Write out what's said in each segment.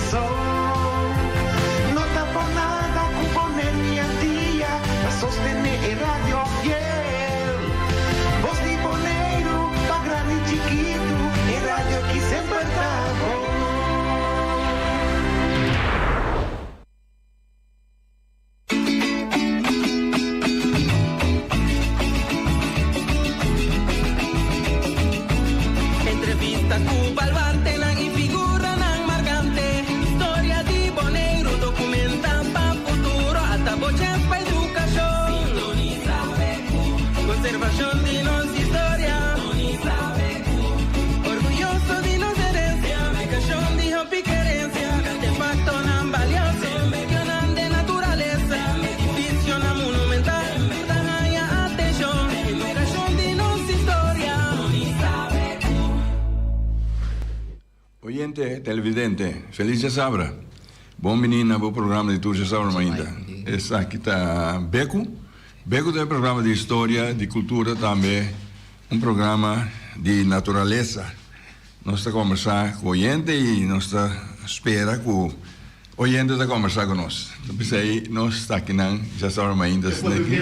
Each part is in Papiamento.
Kòrsou. No ta por nada ku Boneiru i Antia ta sostené e radio fiel. Bos di Boneiru pa grandi i chikitu, e radio ki semper ta bon. Entrevista ku baluartenan i figuranan markante. Historia di Boneiru dokumentá pa futuro. Ata bo chèns pa edukashon. Sintonisa BQ. Konservashon di nos historia. Sintonisa BQ. Orguyoso di nos herensia. Aplikashon di hopi kerensia. Artefaktonan balioso. Medionan den naturalesa, edificionan monumental tur ta haña atencion. Edukashon di nos historia. Oyente, televidente, felis djasabra. Bon bini na bo programa di tur djasabra mainta. Esaki ta Beku. Beku ta e programa di historia, di kultura, tambe un programa di naturalesa. Nos ta kombersá ku oyente i nos ta spera ku oyente ta kombersá ku nos. Ta p'esei nos ta akinan djasabra mainta esaki.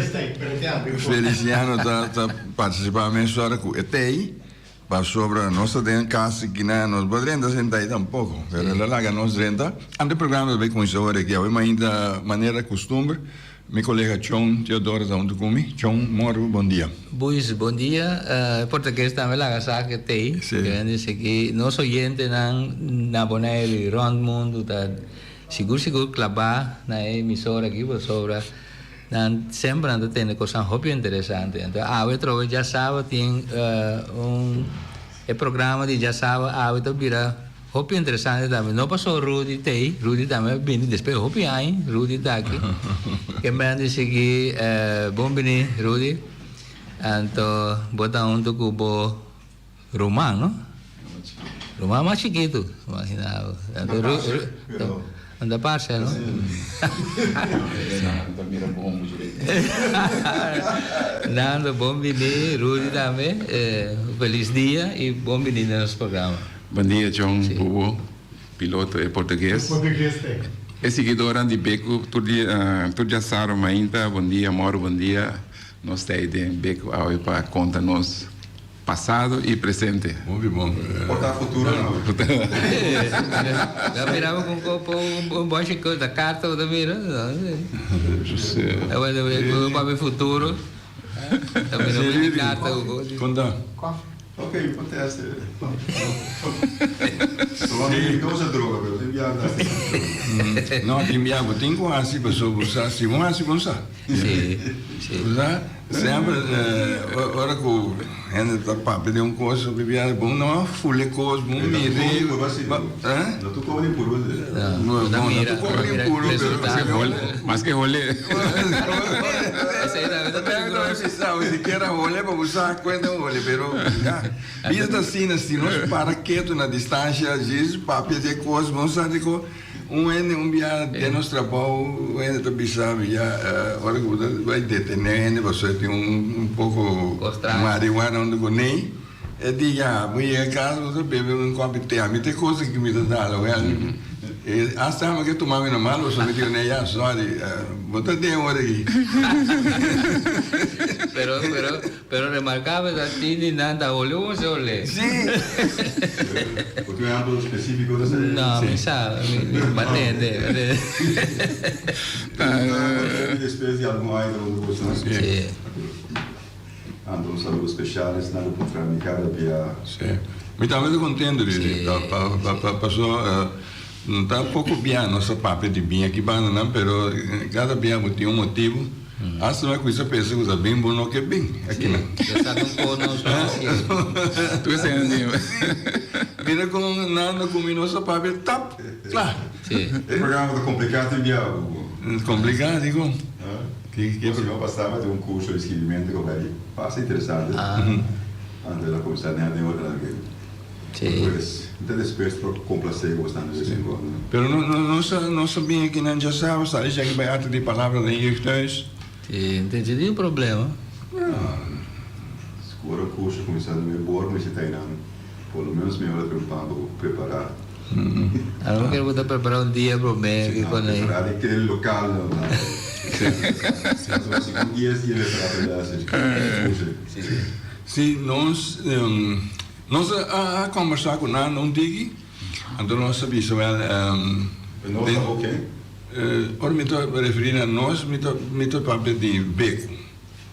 Feliciano ta ta partisipá mesora ku e tei pasobra nos ta den kas akinan nos por drenta sentá ei tampoko. Pero el a laga nos drenta. Anto e programa ta bai kuminsá ora aki. Awe mainta manera kustumber. Mi kolega Chon Teodoro ta huntu ku mi. Chon Moro, bon dia. Buis, bon dia. E portugues tambe laga sa ke tei. Sí. Ke dice ki nos oyentenan na Boneiru i rond mundu ta sigur sigur klabá na e emisora aki pasobra nan semper nan ta tende kosnan hopi interesante. Anto awe atrobe djasaba tin un e programa di djasaba awe ta bira Hopi interesante tambe, no paso Rudy t'ey, Rudy tambe a bini despues hopi aña, Rudy ta aki. Ke men di sigui bon bini Rudy, anto bo ta hunto ku bo ruman no? Ruman mas chikitu, imagina bo. Anto Ru, no ta parse no? Nando bon bini, Rudy tambe, felis dia y bon bini na nos programa. Bon dia John Bubo, piloto e portugues. E siguidornan di Beku tur dia tur djasaro mainta bon dia moro bon dia nos ta ei den Beku awe pa konta nos pasado i presente. Hopi bon. Por ta futuro no. Ta mira bo con copo un bon chico ta carta bo ta mira. Ta papia futuro. Ta mira un carta. Conta. Ok, mi por test e. Solamente mi no usa droga, pero tin biaha ta hasi. No, tin biaha bo tin ku hasi pasobra bo sa si bo hasi bo sa. Sí, sí. Bo sa, semper ora ku hende ta papia di un kos hopi biaha bo no a ful e kos, bo mira e. No tur koba den puru. No, no tur koba den puru, pero. Mas ke hole. Esei tambe ta peligroso. Ni sikiera hole pa bo sa kuenta un hole, pero ya. Bida ta asina, si nos para ketu na distansha, djis papia di e kos, bo sa diko un hende un bia den nos trabou, un hende ta bisa mi ya, ora ku bo ta bai detené un hende pasobra e tin un poko marihuana huntu kuné, E di ya, bo yega kas bo ta bebe un kòpi te. Ami te kos aki mi ta dal awel. E asta mi ke tuma mi normal pasobra mi di kuné ya sòri, bo ta den ora aki. Pero, pero, pero remarkabel ta tin di nan ta hole un sole. Sí. Bo tin un ehèmpel spesífiko ta ser? No, mi sa, mi a tende. Despues di algun aña ta wòrdu boso. Sí. Manda un saludo special esnan ku por traha mi kada bia. Sí. Mi tambe ta contento di Sí, pa paso no ta poco bia nos ta papia di biña aki banda nan pero cada bia bo tin un motibo hasta mi a cuminsa pensa cu ta bin bo no ke bin aki nan. Sí, sa un poco nos no haci. Tu esei nan tin. Mira con Nando cu mi nos ta papia tap kla. Sí. E programa ta complica tin bia Hugo. Complica dico. Ki siman pasá mi a tin un kurso di skirbimentu ku bai basta interesante. Anto el a kuminsá den den ora nan ke. Pues, mi ta dispuesto pa komplasé ku bosnan de bes en kuando. Pero nos nos ta bin aki nan djasabra sali esaki bai arte di palabra den jeugdhuis. Si, no tin un problema. Ora kurso kuminsá nuebe ora mi mester ta einan por lo menos media ora trempan pa prepará. Abo kere bo ta prepara un dia prome ki con ei. Prepara di kere local no. Si un dies dia prepara pa ya si. Si nos nos a combersa cu nan un tiki anto nos a bisa wel. Nos ta oke? Ora mi ta referi na nos mi ta mi ta papia di Beco.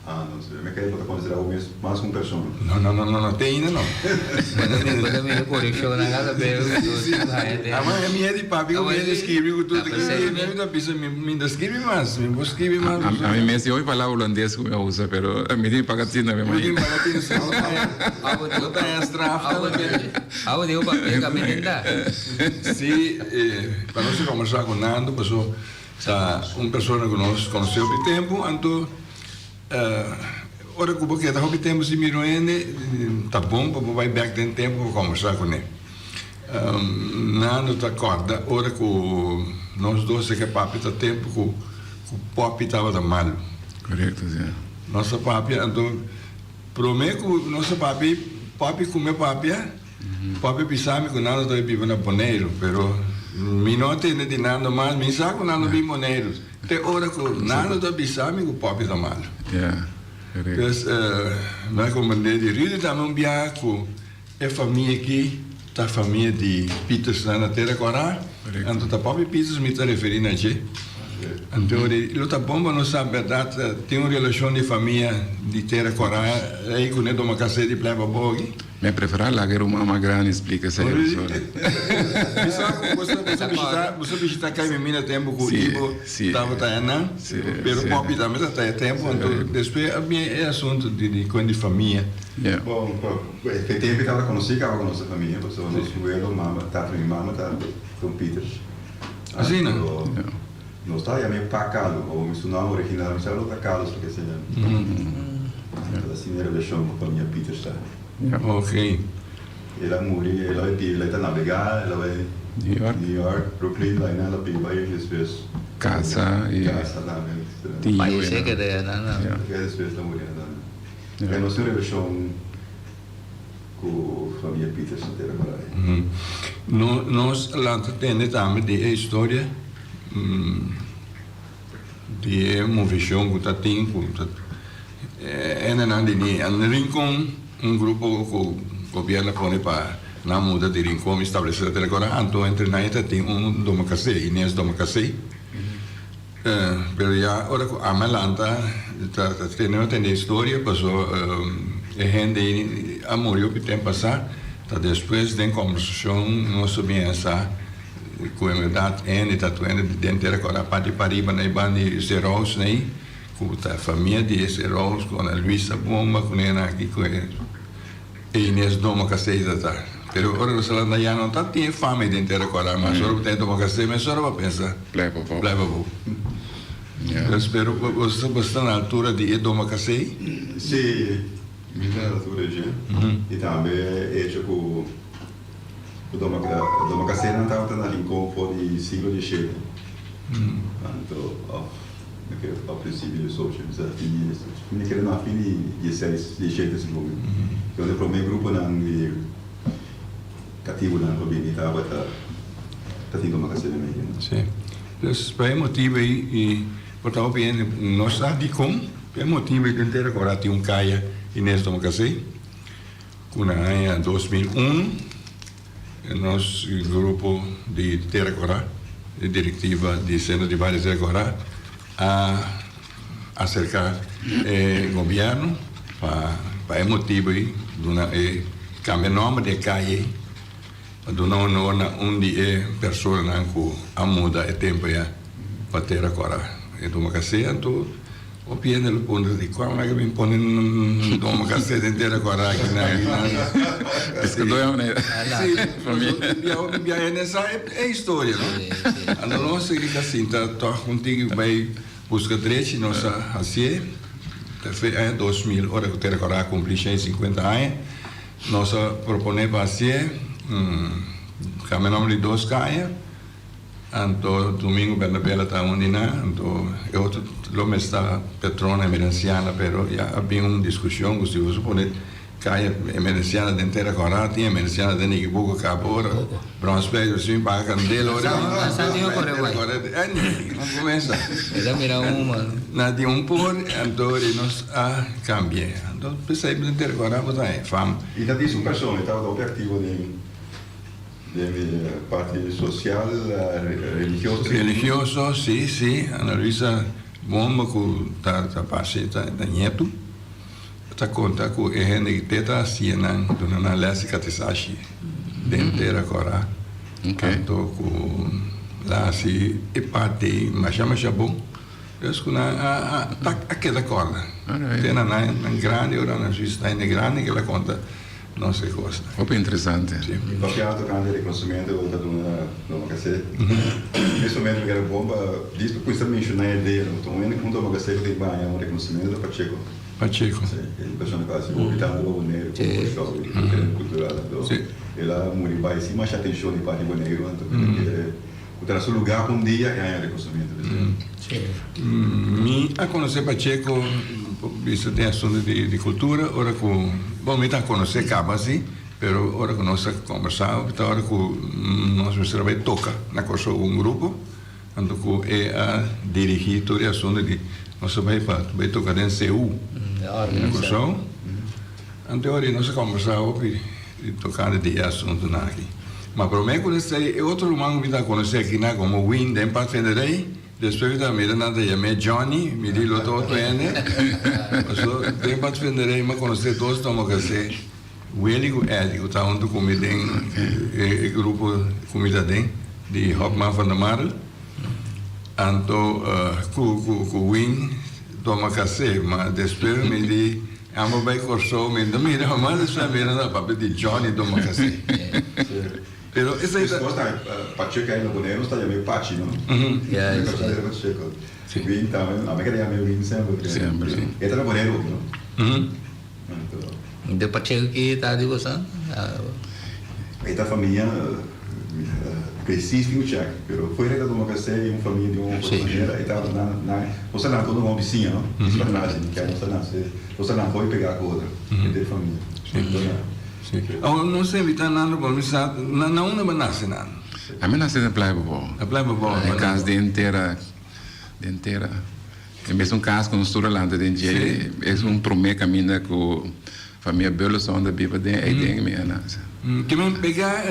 Ah, no sé. Mi cree bo ta considera bo mes mas un persona. No, no, no, no, no, te ainda no. Bo ta mira coreccion nan cada bes cu nos haya den. Ama e mi e di papia cu mi e di scribi cu tur ta mi mi ta bisa mi mi ta scribi mas, mi por scribi mas. A mi mes hopi palabra holandes cu mi a usa pero mi tin paga tino mi Bo tin paga tino si no ta no ta e straf tambe. Abo di bo papia caminda ta. Si, pa nos a conversa cu Nando paso Ta un persona ku nos konosé hopi tempu, anto ora ku bo keda hopi tempu sin mira un hende, ta bon pa bo bai bèk den tempu pa kòmbersá kuné. Nando ta kòrda ora ku nos dos a ke papia ta tempu ku Poppy tabata malu. Korekto, si. Nos a papia, anto promé ku nos a papia, Poppy kume papia. Papi bisa mi ku Nando ta biba na Boneiru, pero mi no a tende di Nando mas, mi sa ku Nando bin Boneiru te ora ku Nando ta bisa mi ku papi ta malu. Dus mi a komprende di Rudy tambe un biaha ku e famia aki ta famia di Pietersnan na Tera Kòrá, anto ta papi Pieters mi ta referi na dje. Anto lo ta bon pa nos sa bèrdat tin un relashon di famia di Tera Kòrá ei ku ne tuma kasé di Playa Pabou aki. Mi a preferá laga e ruman mas grandi splika esei a persona. Mi sa ku bo sa bishita, bo sa bishita kai mi mina tempu ku Ibo tabata einan, pero Poppy tambe tabata e tempu, anto despues a bin e asuntu di di kuen di famia. Bon, e tempu tabata konosí kaba ku nos famia, pasobra nos welo, mama, tata di mi mama ta Don Pieters. Asina? Nos ta yam'é Pa Carlos, o mi su nòmber original mi sa lo ta Carlos loke se yama. Anto asina e relashon ku famia Pieters ta. Ok. El a muri, el a bai biba, el a ta nabegá, el a bai New York, New York, Brooklyn, bai nan, el a biba i despues Kasa i kasa tambe. tin yu Fallecé einan. keda einan. Despues el a muri einan tambe. Pero nos tin un relashon. Ku famia Pieters ta tera por ai. No, nos lanta tende tambe di e historia di e movishon ku ta tin ku ta hendenan di di Rincon, un grupo ku gobierno a pone pa nan muda di Rincon i establesé na Tera Kora, anto entre nan e ta tin un Domakasé, Inés Domakasé. Pero ya ora cu ami a lanta ta tende no tende historia paso e hende ei a muri hopi tempo pasa ta despues den combersacion nos a bin a sa cu en berdad hende ta tuende di den tera cora parti pariba na e banda di Serous nei cu ta famia di e Serous cu Ana Luisa Bomba cu nena aki cu e E Inés Doma Casey ta ta. Pero ora nos a lanta ya no ta tin e fama ei den tera kòrá mas. Ora bo ta e Doma Casey mesora bo a pensa Playa Pabou. Playa Pabou. Ya. Pero spero ku bo bo sta na altura di e Doma Casey. Sí, mi ta na altura dje. I tambe e echo ku ku Doma Doma Caseynan tabata na Rincon for di siglo dieshete. Anto òf. Mi kere pa prinsipio di esocho, mi sa fin di esocho. Mi kere na fin di dieseis, dieshete segun mi. Entonces e prome gruponan di katibunan ku a bini tabata ta tin tuma kase den Mexico. Si. Dus pa e motibu ei i por ta hopi hende no sa dikon, pa e motibu ei den tera kora tin un kaya Inés Domacassé ku na aña 2001 Nos grupo di Tera Kòrá, e direktiva di Sentro di Bario Tera Kòrá a aserká e gobièrnu pa pa e motibu ei duna e kambia nòmber di e kaya ei pa duna honor na un di e personanan ku a muda e tempu ei pa Tera Kòrá. E tuma kasé anto. Hopi hende lo puntra di cual nan ke bin pone doma café den tera cora aki na aki na. Es cu doe manera. Si, hopi bia hende sa e historia no. Anto nos a ta sinta toch un tiki bay busca drechi nos a hacié. Ta fue aña 2000 ora cu tera cora a cumpli 150 aña nos a propone pa hacié cambia nomber di dos caya. Anto Domingo Bernabela ta un di nan, anto e otro lo mes ta Petrona Emerenciana, pero ya a bin un discusion cu si bo supone caya Emerenciana den Tera Cora tin Emerenciana den Nikibuco caba ora. Bromspijt si mi paga candela ora. No, sa tin core bai. Anyway, nos comienza. Ela mira un man. Na di un por, anto ri nos a cambia. Anto pesey mi ta recorda bo ta fam. Y ta di su persona, e tabata hopi activo den den e parti social, religioso. Religioso, si, si. Ana Luisa Bomba cu ta ta parce ta nieto. Ta konta ku e hende ki te ta hasié nan duna nan lès di katesashi den Tera Kòrá. Anto ku la hasi e parti ei masha masha bon. Dus ku nan a a keda kòrda. Te na nan grandi ora nan su sta hende grandi ke la konta nos e kosnan. Hopi interesante. Mi papia tokante rekonosementu ku ta duna Domacassé. Mes momento mi kere bon pa djis pa kuminsa menshoná e idea. Ta un hende ku un Domacassé ku ta baña un rekonosementu ta Pacheco. Pacheco. Sí, e persona ku a hasi hopi tantu pa Boneiru komo workshop di diferente kultural. Anto el a muri bai sin masha atenshon di parti Boneiru, anto mi ta kere ku ta na su lugá ku un dia e haña rekonosementu di esei. Mi a konosé Pacheco bisto den asuntu di kultura ora ku, bon mi ta konosé kaba si, pero ora ku nos a kombersá ta ora ku nos mester a bai toka na Kòrsou un grupo. Anto ku e a dirigí tur e asuntu di nos a bai pa bai toka den CU na Kòrsou. Anto e ora ei nos a kombersá hopi tokante di e asuntunan aki. Ma promé ku esei e otro ruman ku mi ta konosé aki na komo Win den Padvinderij, despues mi ta mira nan ta yam'é Johnny, mi di lo ta otro hende. Pasobra den Padvinderij mi a konosé dos domogasé. Willy ku Eddie ku ta huntu ku mi den e grupo ku mi ta den di Hopman van der Marel. Anto ku ku ku Win toma kasé ma despues mi di amo bai Kòrsou mi no mira mas despues mi mira na papia di Johnny toma kasé. Pero esei ta. Despues tambe Pacheco ainda Boneiru nos ta yam'é Pachi no? Pacheco. Win tambe ami keda yam'é Win semper. E ta na Boneiru hopi no? De Pacheco ki ta di boso? E ta famia precies tin cu check, pero fuera e ta tuma café y un famia di un otro manera e ta nan nan nos ta nan todo un bisiña no nos ta naci di nos ta nace nos ta nan hoy pega cu otro henter famia Awor nos ta invita Nando pa mi sa na unda bo nace Nando? Ami nace na Playa Pabao. Na Playa Pabao. E cas den tera den tera. E mesun cas cu nos tur a lanta den dje, es un prome caminda cu famia Burleson ta biba den, ey den mi a nace. Ke men pega.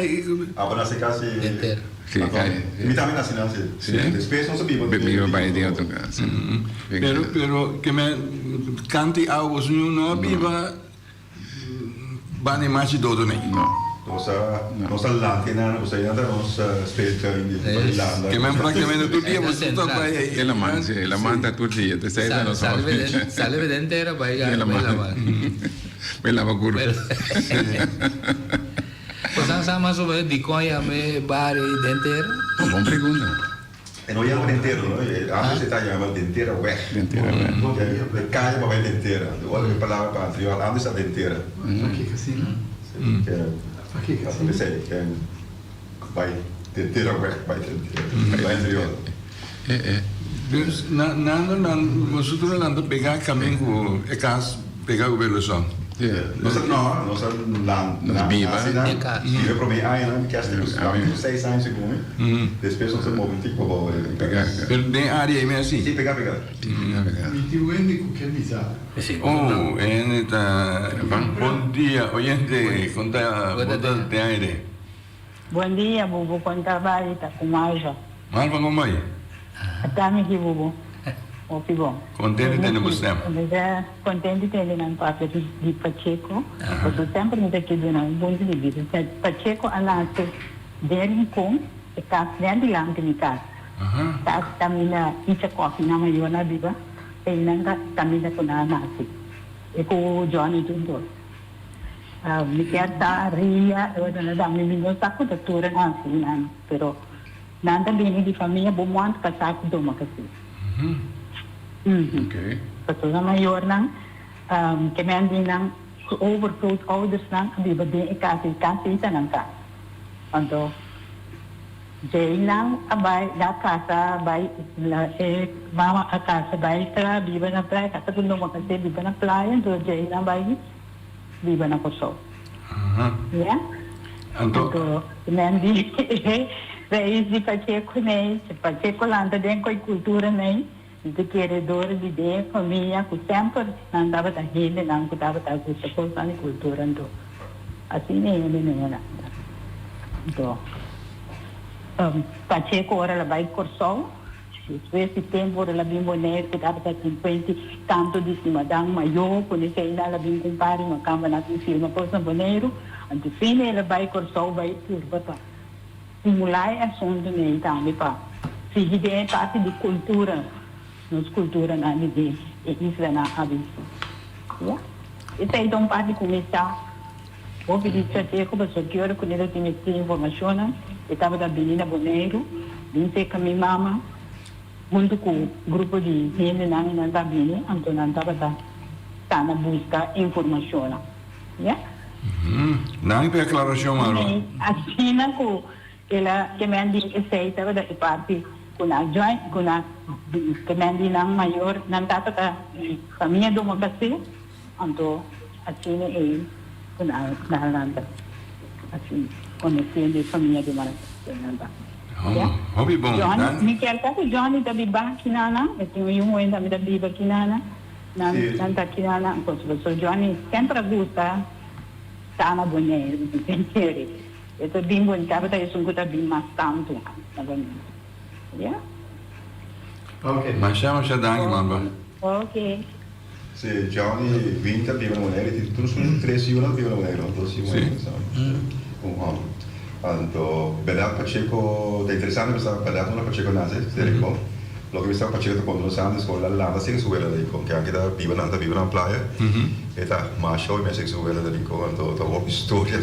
Abo nace casi. Enter. Si, cay. Mi tambe naci nan si. Si. Despues nos a biba. Biba bay den otro cas. Pero, pero ke men canti awa boso ñu no a biba. Bani machi dodo nei. No. Nos a nos a lanta einan, nos a yanta nos speeltuin di Irlanda. Ke men praktikamente tur dia bo ta bai ei. E laman, si, e laman ta tur dia. Te seis ta nos hopi. Sali beden tera bai bai laman. Bai laba kurpa. Bosan sa mas o menos dikon yama e bario ei den tera? Bon pregunta. E no yama Dentero, no? Antes e ta yama Dentera Weg. Dentera Weg. E kaya pa bai Dentera. Ora e palabra pa anterior, antes ta Dentera. Paki kasina? Si, ke Paki kasina? P'esei, ke bai Dentera Weg, bai Dentera, bai anterior. E, e. Dus, na, nan, nan, boso nan ta pega kamin ku e kas pega ku Berlusón. Nos a no, nos a lan Nos biba. nasi nan Den kas. biba prome añanan mi kesta ku ami ku seis aña segun mi despues nos a move un tiki pa bou den Pega. kas. Pero den área ei mes Si pega pega. Pega pega. Mi tin wende ku ke bisa. Oh, hende ta bon dia oyente kon ta bo ta den aire. Bon dia bubu kon ta bai ta ku Marva. Marva kon bai? Ata mi ki bubu hopi bon. Kontenti tende bo stem. Mi ta kontenti tende nan papia di Pacheco pasobra semper mi ta kier duna un punto di bista. Pacheco a nace den Rincon e kas net dilanti mi kas. Kas kaminda Icha Koffie nan mayor na biba einan ta kaminda ku nan a nace e ku Johnny Juntos. Mi kier ta ria, e worde na dami, mi no sa ku ta tur en ansi nan, pero nan ta bini di famia bo muant kasá ku doma kasi. Pasobra mayornan ke men di nan su overgrootouders-nan a biba den e kas ei, kas ei ta nan kas. Anto djei nan a bai la kasa bai e mama a kasa bai tra biba na playa, kasa ku doma kasi biba na playa, anto djei nan bai. Biba na Kòrsou. Ya. Anto. Anto nan di e rais di Pacheco nei, Pacheco lanta den cu e cultura nei, mi ta kere door di den e famia cu semper nan tabata hendenan cu tabata gusta cosnan di cultura anto asina e hende nei a lanta. Anto Pacheco ora el a bay Corsou. Despues di tempu ora el a bin Boneiru ku tabata sinkuenta i tantu di simadan mayó ku nesei nan el a bin ku un par di makamba nan tin firma kos na Boneiru. Anto fin el a bai Kòrsou bai purba pa stimulá e asuntu nei tambe pa sigui den e parti di kultura, nos kulturanan di den e islanan abc. Ya. Esei ta un parti ku mi sa Hopi di strateho pasobra ki ora ku Nilo tin mester informashonnan e tabata bini na Boneiru bin serka mi mama huntu ku grupo di hendenan i nan ta bini anto nan tabata sta na buska informashonnan ya. Danki pa e aklarashon Marwa. Asina ku el a kemen di esei tabata e parti ku nan join ku nan kemen di nan mayor nan tata ta di famia Domocassé. Anto asina ei ku nan nan lanta asina konosiendo e famia di nan ta. Ya. Hopi bon. Johnny, mi kier sa ku Johnny ta biba kinana, e tin un yu muhé tambe ta biba kinana, nan nan ta kinana, pasobra Johnny semper a gusta ta na Boneiru, mi ta kere e ta bin Boneiru, tabata esun ku ta bin mas tantu na Boneiru. Ya. Masha masha danki mamba. Ok. Si, Johnny Vin ta biba na Boneiru y tin tur su tres yunan ta biba na Boneiru, no? Dos yu muhé un hòmber. Anto bèrdat Pacheco ta interesante pasobra bèrdat unda Pacheco nase, se Rincon. Loke mi sa Pacheco ta konta nos antes ku el a lanta sega su wela na Rincon, ke anke ta biba nan ta biba na playa, e ta masha hopi mes sega su wela na Rincon, anto ta hopi storia.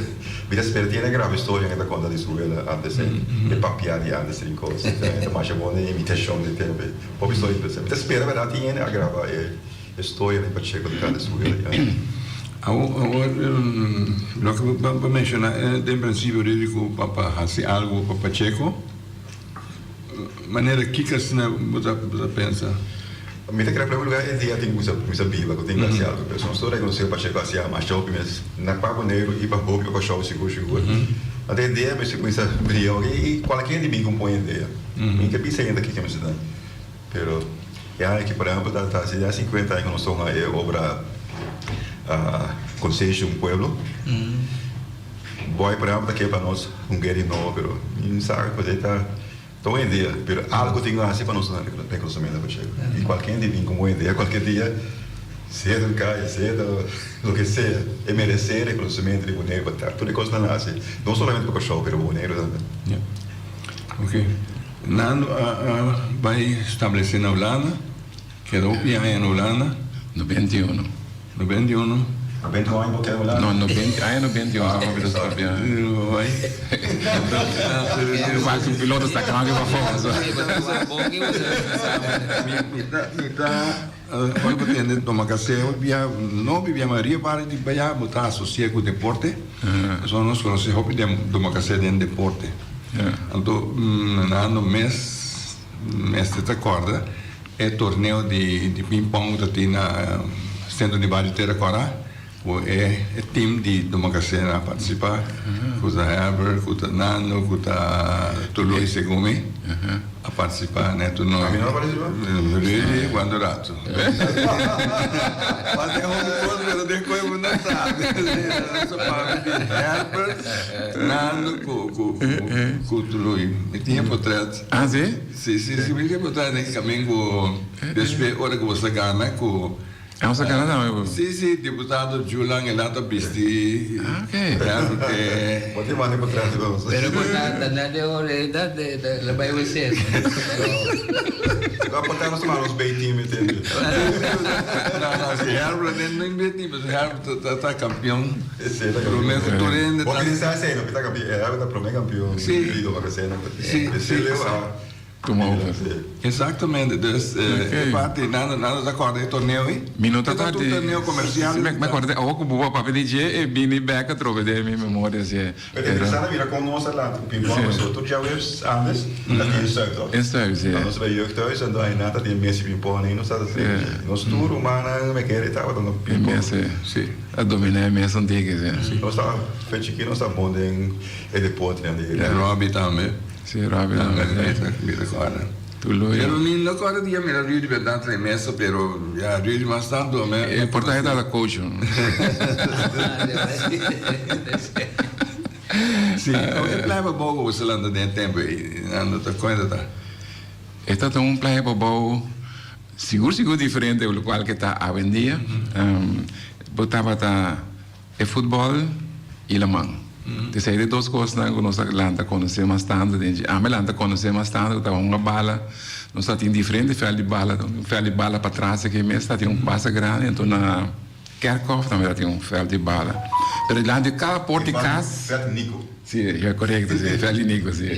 Mi ta spera tin e graba historia ke ta konta di su wela antes ei, e papia di antes Rincon, e ta masha bon den imitashon di tempu ei. Hopi storia interesante. Mi ta spera berdad tin hende a graba e storia di Pacheco di Cande su wela di antes. Awor loke bo a menciona den principio ridi cu pa haci algo pa Pacheco, manera kiko asina bo ta pensa? Mi ta kere primer lugar e dia tin cu cuminsa biba cu tin cu haci algo. Pero nos tur reconoce cu Pacheco haci masha hopi mes na pa Boneiru y pa hopi ocasion sigur sigur. Anto e dia mester cuminsa bria y cualkier di bin cu un pon idea. Mi ke bisa ainda kiko mester ta. Pero e aña aki por ehempel ta ta hasi ya 50 aña ku nos tuma e obra Konsenshi un Pueblo. Boy por ehempel ta ke pa nos un guera di nobo pero mi sa ku esei ta ta un idea. Pero algu tin ku hasi pa nos rekonosementu pa Chego. I kualke hende bin ku un bon idea kualke dia sea ta un kaya sea ta loke sea e meresé rekonosementu di Boneiru pa tur e kosnan hasi no solamente pa Kòrsou pero pa Boneiru tambe. Ok. Nando a bai stablece na Hulanda, keda hopi aña na Hulanda. 91. 91. 91 aña bo keda Hulanda? No, aña 91 sa hopi ta stopia. Bai. Wak un piloto sta kambia pa for. Mi ta ora bo tende toma café hopi bia no hopi bia ma riba parti di baya bo ta asocia cu deporte. Pasobra nos conoce hopi toma café den deporte. Anto Nando mes mester ta corda e torneo di ping pong cu ta tin na Centro di Bario Tera Cora. Ku e team di Domacassé a partisipá, ku ta Herbert, ku ta Nando, ku ta Tului segun mi a partisipá na e torneo. Ami no a partisipá? Rudy cuanto rato. Mas den hopi kos pero den koe bo no sabi. Nos a papia di Herbert, Nando ku Tului. Mi tin e potret. Ah si? Si si si mi tin e potret den kamin ku despues ora ku bo sa gana ku. Nos a gana tambe bo. Si si diputado Julan el a ta bisti. Ah ok. Claro ke. Bo tin manda pa tras di nos. Pero bo ta ta na de ora e ta de ta la bai wc. No por ta nos tuma nos B-team mi tende. No no si Herbert den den B-team pasobra Herbert ta ta campeon. Si e ta campeon. Prome ku tur hende ta. Bo pensa esei no? Ki ta campeon? Herbert ta prome campeon. Si. Di Domacassé no. Si si. Esei leu a. Tuma over. Exactamente, dus e parti nan nan ta corda e torneo ei? Mi no ta E ta corda un torneo comercial. Si, mi corda awor cu bo a papia di dje e bini bek atrobe den mi memoria si. Pero ta interesante mira con nos a lanta cu ping-pong pasobra tur djaweps antes ta tin e Zuid toch? E Zuid, si. Nos ta bay jeugdhuis en dan nan ta tin mes di ping-pong en nos ta nos tur rumannan me kere tabata na ping-pong. E mes, si. Si. A domina e mes un tiki, si. Nos ta fe chikito nos ta bon den e deportenan di. Robbie tambe. Si, Robbie tambe, si. Mi ta corda. Tur loyo. Pero mi no corda dia mira Rudy berdad trae mesa pero ya Rudy mas tanto me. E por ta e tabata coach. Si, e playa pa bou ku bo lanta den e tempo ei, nan ta cuenta ta. E ta ta un playa pa bou sigur sigur diferente locual ke ta awendia. Bo tabata. E futbòl i laman. Esei ta e dos kosnan ku nos a lanta konosé mas tantu den dje. Ami a lanta konosé mas tantu ku tabata hunga bala. Nos tabatin diferente vèlt di bala. Un vèlt di bala patras aki mes tabatin un basa grandi. Anto na Kerkhof tambe tabatin un vèlt di bala. Pero dilanti di kada port di kas. Vèlt di Nico. Si, korekto, si. Vèlt di Nico, si.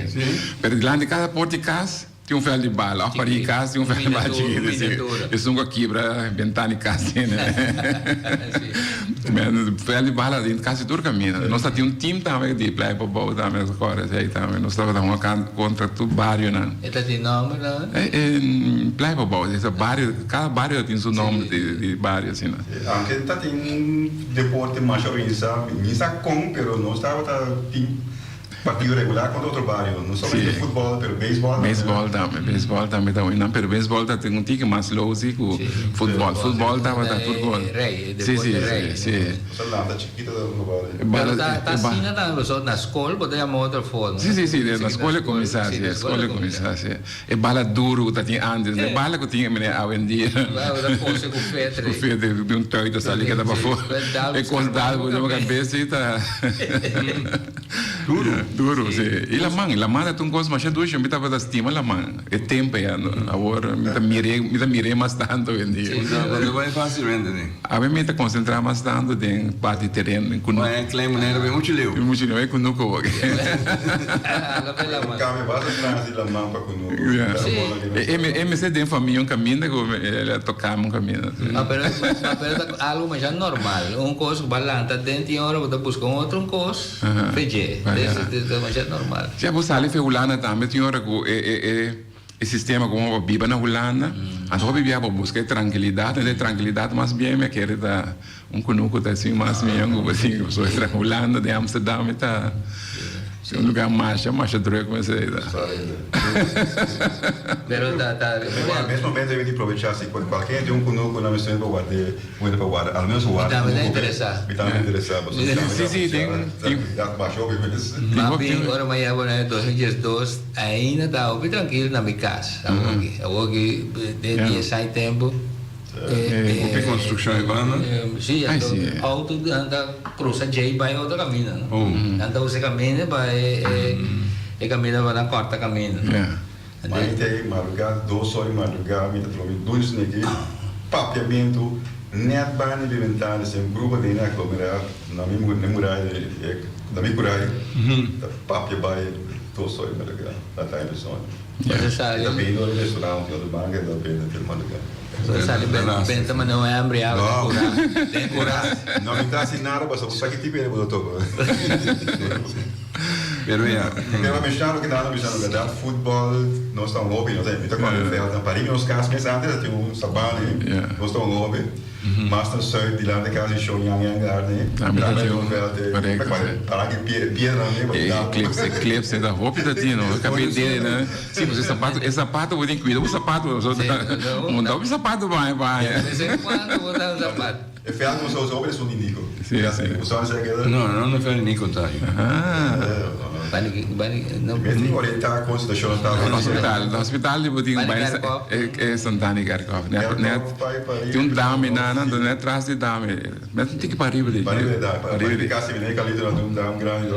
Pero dilanti di kada port di kas. Tin un vèlt di bala òf parí kas tin un vèlt di bala chikitu si. Esun ku a kibra bentana di kas tene. Vèlt di bala den kasi tur kaminda. Nos ta tin un tim tambe di Playa Pabou tambe nos ta kòrda esei tambe. Nos tabata hunga kontra tur barionan. E ta tin nòmber nan? Playa Pabou e bario kada bario ta tin su nòmber di bario asina. Aunke ta tin deporte masha organisá mi sa kon pero nos tabata tin. Partido regular contra otro bario, no solamente futbol pero beisbol tambe. Beisbol tambe, beisbol tambe ta win nan, pero beisbol ta tin un tiki mas low si cu futbol. Futbol tabata tur gol. Rey, Si, si, deporte rey. si. Nos a lanta chikito ta hunga bal. Pero ta ta asina tambe pasobra na scol bo ta yama otro forma. Si, si, si, na scol e cuminsa si, na scol e cuminsa si. E bala duro cu ta tin antes, e bala cu tin mene awendia. Bala ta cose cu fetre. Cu fetre, di un tuit ta sali keda pafó. E cos dal cu bo cabes si ta. Duro. Duro, si. Y laman, laman ta un cos masha dushi, mi tabata stima laman e tempo ya, awor mi ta mir'é, mi ta mir'é mas tanto awendia. No ta bai facilmente den. Awe mi ta concentra mas tanto den parti tereno, den cunucu. Bai klein manera bai mucho leu. Mucho leu, bai cunucu awor. Cambia basta tras di laman pa cunucu. E mester den famia un caminda cu el a tocami un caminda. Ma pero ta algo masha normal. Un cos cu bo a lanta den tin ora bo ta busca un otro un cos fe dje. Ta masha normal. Si bo sali fe Hulanda tambe tin ora cu e E sistema como bo biba na Hulanda, anto hopi bia bo busca e trankilidad, e trankilidad mas bien mi a kere ta un kunuku ta asin mas mihó ku bo tin pasobra e Hulanda den Amsterdam e ta un lugar masha masha druk mester ta. Pero ta ta. Pero mes momento debe di probecha si cualkier hende un kunuku nan mester pa warda wende pa warda al menos warda Mi tambe ta interesa. Mi tambe ta interesa pasobra Si si tin trankilidad masha hopi mes. Papi ora mi a yega Bonaire 2012 Ainda ta hopi trankil na mi kas awoki. Awoki den di esai tempu. Hopi konstrukshon e banda? Si, anto outo nan ta krusa djei bai otro kaminda no. Nan ta usa e kaminda pa e kaminda pa nan kòrta kaminda. Mainta ei madrugá, dos ora di madrugá mi ta drumi dulce neki papiamentu nèt banda di bentana si un grupo den e aglomerá na mi murai na mi kurai ta papia bai. Dos ora di madrugá, na time di soño. Bo sali. E ta bini ora di restaurant di otro banca, e ta bini te madrugá. Bo sali benta manda un hambre awe den kura. Den kura. No, mi ta hasi nada pasobra bo sa ki tipo hende bo ta topa. Pero ya. Pero a menshoná loke nan a bisa no berdad, futbòl nos ta un hobi, nos ta mi ta kòrda vèlt nan pariba nos kas mes antes a tin un sabana ei, nos ta un hobi. Mas na zuid dilanti cas di Shon Yang Yang Garden Tambe ta un veld para ki piedra nan E clips e clips e ta hopi ta tin no cabe dede nan si pasobra e sapato e sapato bo tin cuida bo sapato pasobra monta hopi sapato bo haña pa haña. De vez en cuando bo ta un sapato. E veld cu nos usa hopi esun di Nico. Si si. Bo sabi esaki ta? No no no veld di Nico ta ahi. Bani bani no. Mi tin orienta con situacion ta. Hospital hospital di bo tin bai e Santana Kerkhof net net tin un dame nan nan net tras di dame met un tiki pariba di Pariba di dame pariba di casi bini Calito nan tin un dam grandi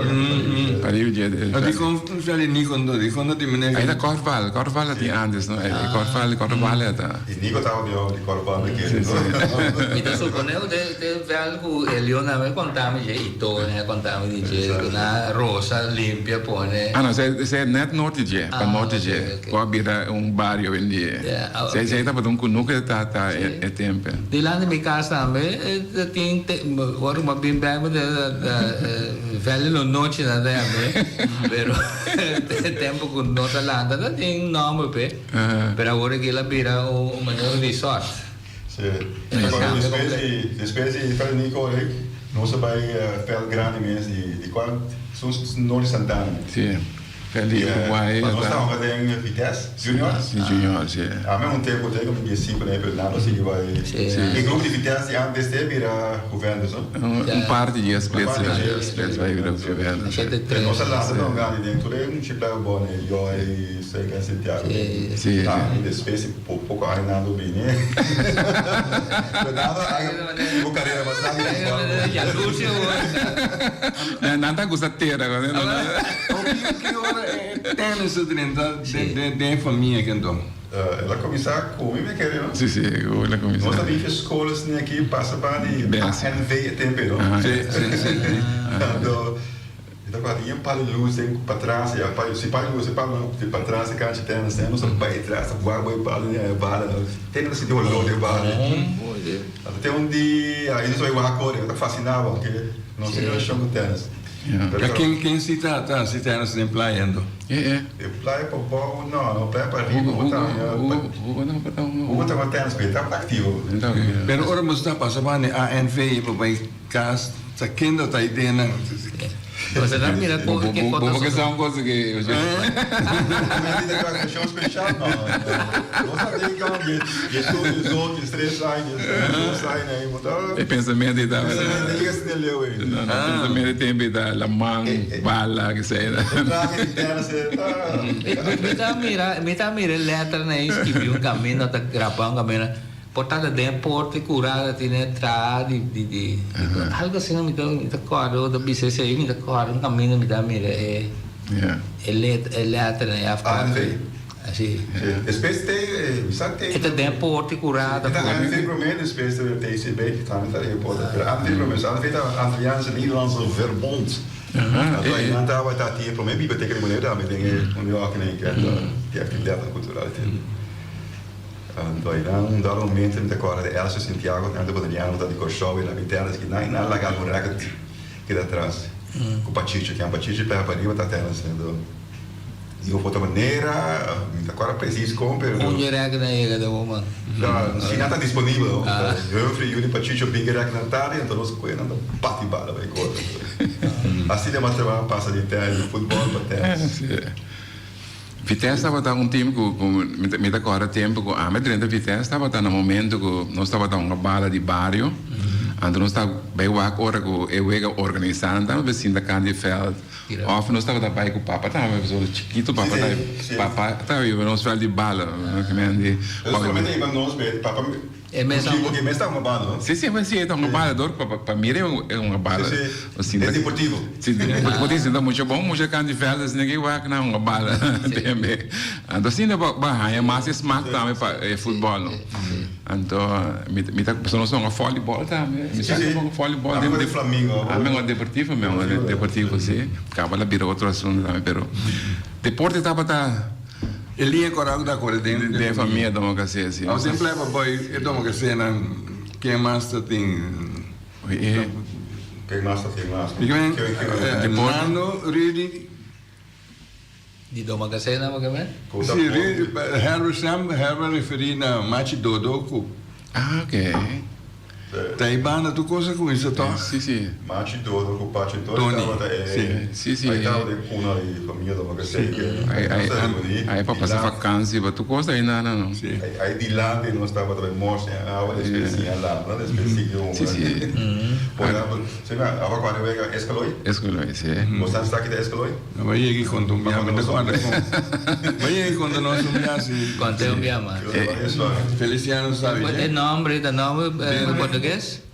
pariba di dje. Dicon veld di Nico anto dicon no tin meneer. Ahí ta Korfbal Korfbal a tin antes no e Korfbal Korfbal e ta. Y Nico tabata di homber di Korfbal mi kere no. Mi ta supone cu te veld cu Elion a conta mi dje y Tony a conta mi di dje cu nan rosa limpio. limpia pone. Ah no, esei e net norte dje, pa Ah, norte ok, dje, ok. ku a bira un bario awendia. Ja, ah, Esei ok. esei tabata un kunuku ta ta Sí. e tempe. Dilanti mi kas tambe ta tin te ora ku mi a bin bek mi ta ta vèldi lo nochi nan ta yam'é, pero e tempu ku no ta lanta ta tin nòmber p'e, pero awor aki el a bira un manera un resort. Sí. Despues di despues di Freddy Nico Rick nos a bai veld grandi mes di di cual su Nori Santana. Sí. Veld di Uruguay. Pa nos ta hunga den Vitesse Junior. Sí, Junior, sí. Ami un tempo te como die cinco na pero nada sigui bai. Sí. E grupo di Vitesse di antes te bira Juventus, no? Un parti di e split, Un parti di e split bai bira Juventus. Shete tres. Nos a lansa ta hunga di den tur e muchipla bone Joy, Sega, Santiago. Sí. Sí. Ah, y despues Poko aña Nando bini. Pero Nando a bo carera mas largo di futbol. Jaloers hoor. Nan ta gusta tera. Ki ora e tennis a drenta den e famia aki anto? El a cuminsa cu mi mi kere no? Si si, el a cuminsa. Nos ta bin school asina aki pasa pa di ANV e tempo no? Si si si. Anto. Mi ta kòrda tin un pal di lus den patras ya pal si pal di lus e pal di patras e kancha tènis nos ta bai tras ta wak bo e bal e bala te no ta sinti holó di e bala anto te un dia nos bai wak kore mi ta fasina bo ke nos tin relashon ku tènis Ta ken ken si ta ta hasi tènis den playa anto? E playa pa bou no no playa pa riba bo ta Hugo ta tènis pero e tabata aktivo Pero ora bo ta pasa banda e ANV bo bai Kas ta kende ta idea nan. Bo ta mira ku ke Bo kota bo ke sa un cosa ke Ocasión special no. Nos ta den kan di diesun, diesocho, diestres aña, diesdos aña ahí bo ta. E pensamiento ei ta. Pensamiento ei yega sin e leu ei. No, no, pensamiento e tempo ei ta laman, bala, ke sei. E trahe di tenis ei ta. Mi ta mira, mi ta mira e letra nan ei skibi un camino ta graba un camino. Por ta den porte cura tin e traha di di di algo asina mi ta mi ta corda bo ta bisa esey mi ta corda un caminda mi ta mira e e let e letter na e afkaart asi. Despues te mi sa te. E ta den porte cura ta. E ta ANV prome despues ta TCB tambe ta den porte pero ANV prome so ANV ta Antilliaanse Nederlandse Verbond anto einan tabata tin e prome biblioteca di Boneiru tambe den e New York di actividadnan cultural tin. Anto einan un dado momento mi ta kòrda di Elcio Sintiago tanto boneriano ta di Kòrsou i la mi tènis ki nan nan laga algun rèkòrt keda atras ku Pachicho kian Pachicho pega pariba ta tènis anto di un otro manera mi ta kòrda presis kon pero Un dje rèkòrt nan yega den bo man. Si nan ta disponibel Humphrey Yuli Pachicho bin ke rèkòrt nan tardi anto nos kohe nan ta bati bala bai kòrda asina mas trabaho pasa di tènis di futbòl pa tènis. Vitesse tabata un team cu cu mi ta corda tempo cu ami a drenta Vitesse tabata na momento cu nos tabata hunga bala di bario anto nos ta bay wak ora cu e wega organisa nan tabata bay sinta cant di veld of nos tabata bay cu papa tambe pasobra chikito papa ta papa ta hiba nos veld di bala E mes Porque porque mes ta hunga bala, no? Si, si, si, e ta hunga bala dor pa pa mira e hunga bala. Si, si. E deportivo. Si, deportivo si ta mucho bon, mucha kant di veld asina ke wak nan hunga bala tambe. Anto asina bo bo a haña mas e smak tambe pa e futbol, no. Anto mi mi ta pasobra nos ta hunga volleyball tambe. Mi sa hunga volleyball. Ami hunga di Flamingo. Ami hunga deportivo, mi hunga deportivo, si. Kaba la bira otro asunto tambe, pero deporte tabata. E liña kòrá ku ta kore den. Den famia Domocassé, si. Awo den playa pa boy e Domocassénan ken mas ta tin? Ken mas ta tin mas? Nando, Rudy. Di Domocassé nan bo ke men? Si, Rudy, Herbert Sam, Herbert referí na Machi Dodo ku. Ah, ok. Ta e banda tur cos a cuminsa toch? Si, si. Machi Dodo cu Pachi Tony tabata e Si, si, si. Ai tabata e cuna di familia Domocassé ke Ai, ai, nos ta reuni ai pa pasa dilanti. vakantie pa tur cos ai na no. Si. Ai, ai dilanti nos tabata bai morsa en awa despues siña landa despues sigui hunga. Si, si. Por ehempel, si mi awa cuando wega Escaloy. Escaloy, si. Bo sa esaki ta Escaloy? No bai yega y conta un bia, mi ta conta con. Bai yega y conta nos un bia si. Conta un bia mas. Feliciano sabi. E nombre, ta nombre portugues?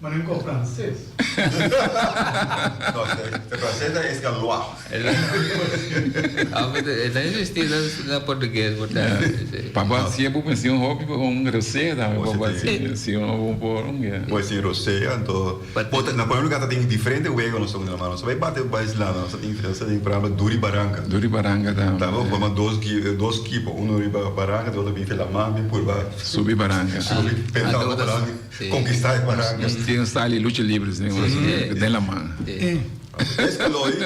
Ma nan ko franses. No, e franses ta escalois. E ta existi na portugues por tanto. Papa hacía bo pensi un hopi un rosea tambe papa hacía un por un ya. Bo hacía rosea anto bo ta na primer lugar ta tin diferente wega nos ta unda nos ta bay bate bay islanda nos ta tin nos ta tin por ehemplo duri baranca. Duri baranca tambe. Tambe bo forma dos dos ekipo uno riba baranca de otro bin fe laman bin purba. Subi baranca. Subi penta otro baranca. Conquistá e baranca. Tin un style di lucha libre den laman. Escaloi,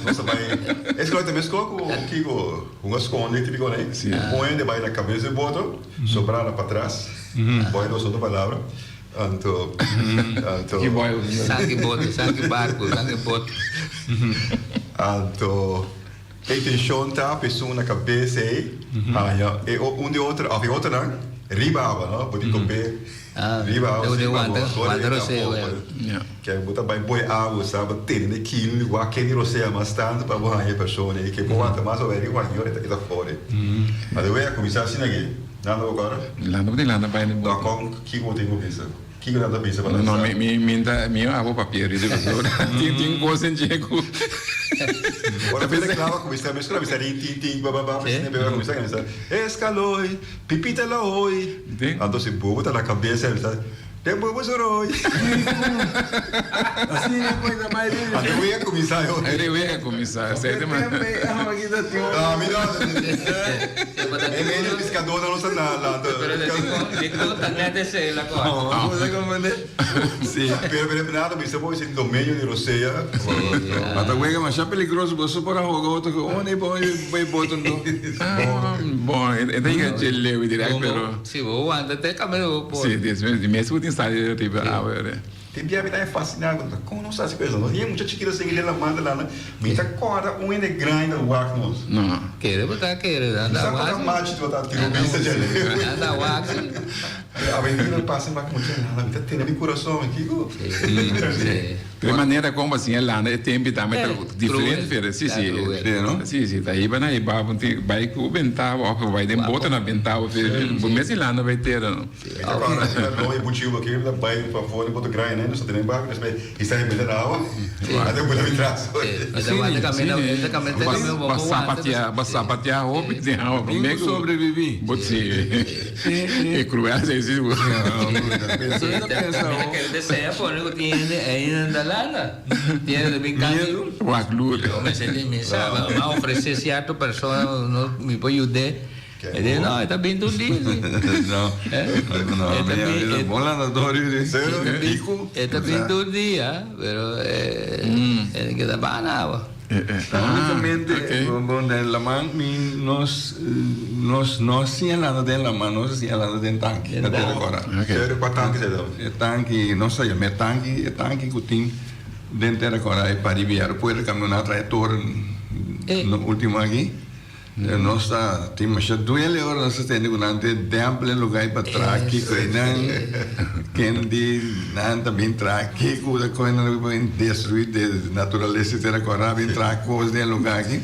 nos a bai, escaloi ta mesco cu kico hunga sconde tipico nei. Un hende bai na cabes di boto, sobra na patras, boy ta usa otro palabra, anto, anto. Ki boy usa? Sanki boto, sanki barco, sanki boto. Anto e intencion ta pa esun na cabes ei haña e un di otro of e otronan riba awa, no? Bo tin top'é. Riba awa si pa bo ora e ta poco ke bo ta bai boi awa sa bo tene den kil wak ken di rosea mas tanto pa bo haña e persona ei ke bo wanta mas ora e wak yora e ta fori. Ma de wea kuminsá asina aki nan ta bo kòrda? Landa bo tin landa bai den boto. Kon kiko bo tin ku bisa? Kiko nan ta bisa pa nan No sa? mi mi mi ta mi abo papia riba pasobra tin tin kos den dje ku Ora bo ta klaba kuminsá meskos a bisa rin tin tin ba ba ba kuminsá kuminsá eskaloi. Pipita la hoy. Anto si bobo ta na cabeza el ta Den bobo su roy. Asina e koe ta bai den. Anto wega cuminsa yo. Ere wega cuminsa. Esei ta man. No, mi no. E medio piscadornan no sa na lanta. Pero di con ta net esei la cosa. Bo ta comprende? Si, pero pero nada bisa bo si dominio di rosea. Ma ta wega masha peligroso, boso por a hoga otro ku oh nee bo bai boto anto. Bon, e ta yega dje leu direct pero. Si bo wanta te kambia bo por. Si, di mes bo tin sali riba awa ere. Tin bia mi ta fasciná ku kon nos hasi ku eso. Nos hende mucha chikito sigui den laman ta landa, mi ta kòrda un hende grandi ta wak nos. No. Kere bo ta kere, Mi anda sa wak. ku ta machi bo ta tira un bista dje leu. Anda wak si. Aventura pasa mak mucha lana, mi ta tene mi kurason, mi kiko? De manera kon bo siña landa e tempi tambe ta diferente pero si si si si ta hiba na hiba bo tin bai ku bentabo of bai den boto na bentabo bo mes landa bai tera no. Mi ta kòrda asina lo e buchiu bo ke mi ta bai pafó di boto grandi ne nos ta tene barku despues i sa e mete na awa ata e bula mi tras. Bo sapatia bo sapatia hopi den awa Tin ku sobrevivi. Bo si. E cruel esei si bo. Pensa mi ta pensa Mi ta kere desea pone ku tin hende ainda landa. Tin hende bin kansa. Wak lur. Yo mester di mi sa mi a ofrece cierto persona no mi por yud'é. E di no e ta bin tur dia si. No no mi a bisa bon landador yu di. E ta bin tur dia pero e keda bana awa. Únicamente bon den laman mi nos nos no a siña landa den laman nos a siña landa den tanki na Tera Kora. Pero kua tanki ta esaki? E tanki nos a yama e tanki e tanki ku tin den Tera Kora e pariba e aeropuerto kambio nan a traha e toren ultimo aki. Nos ta tin masha duele ora nos ta tende ku nan ta dèmpel e lugá pa traha kiko i nan ken di nan ta bin traha kiko ta kohe nan ta bin destruí de naturalesa di tera kòrá bin traha kos den e lugá aki.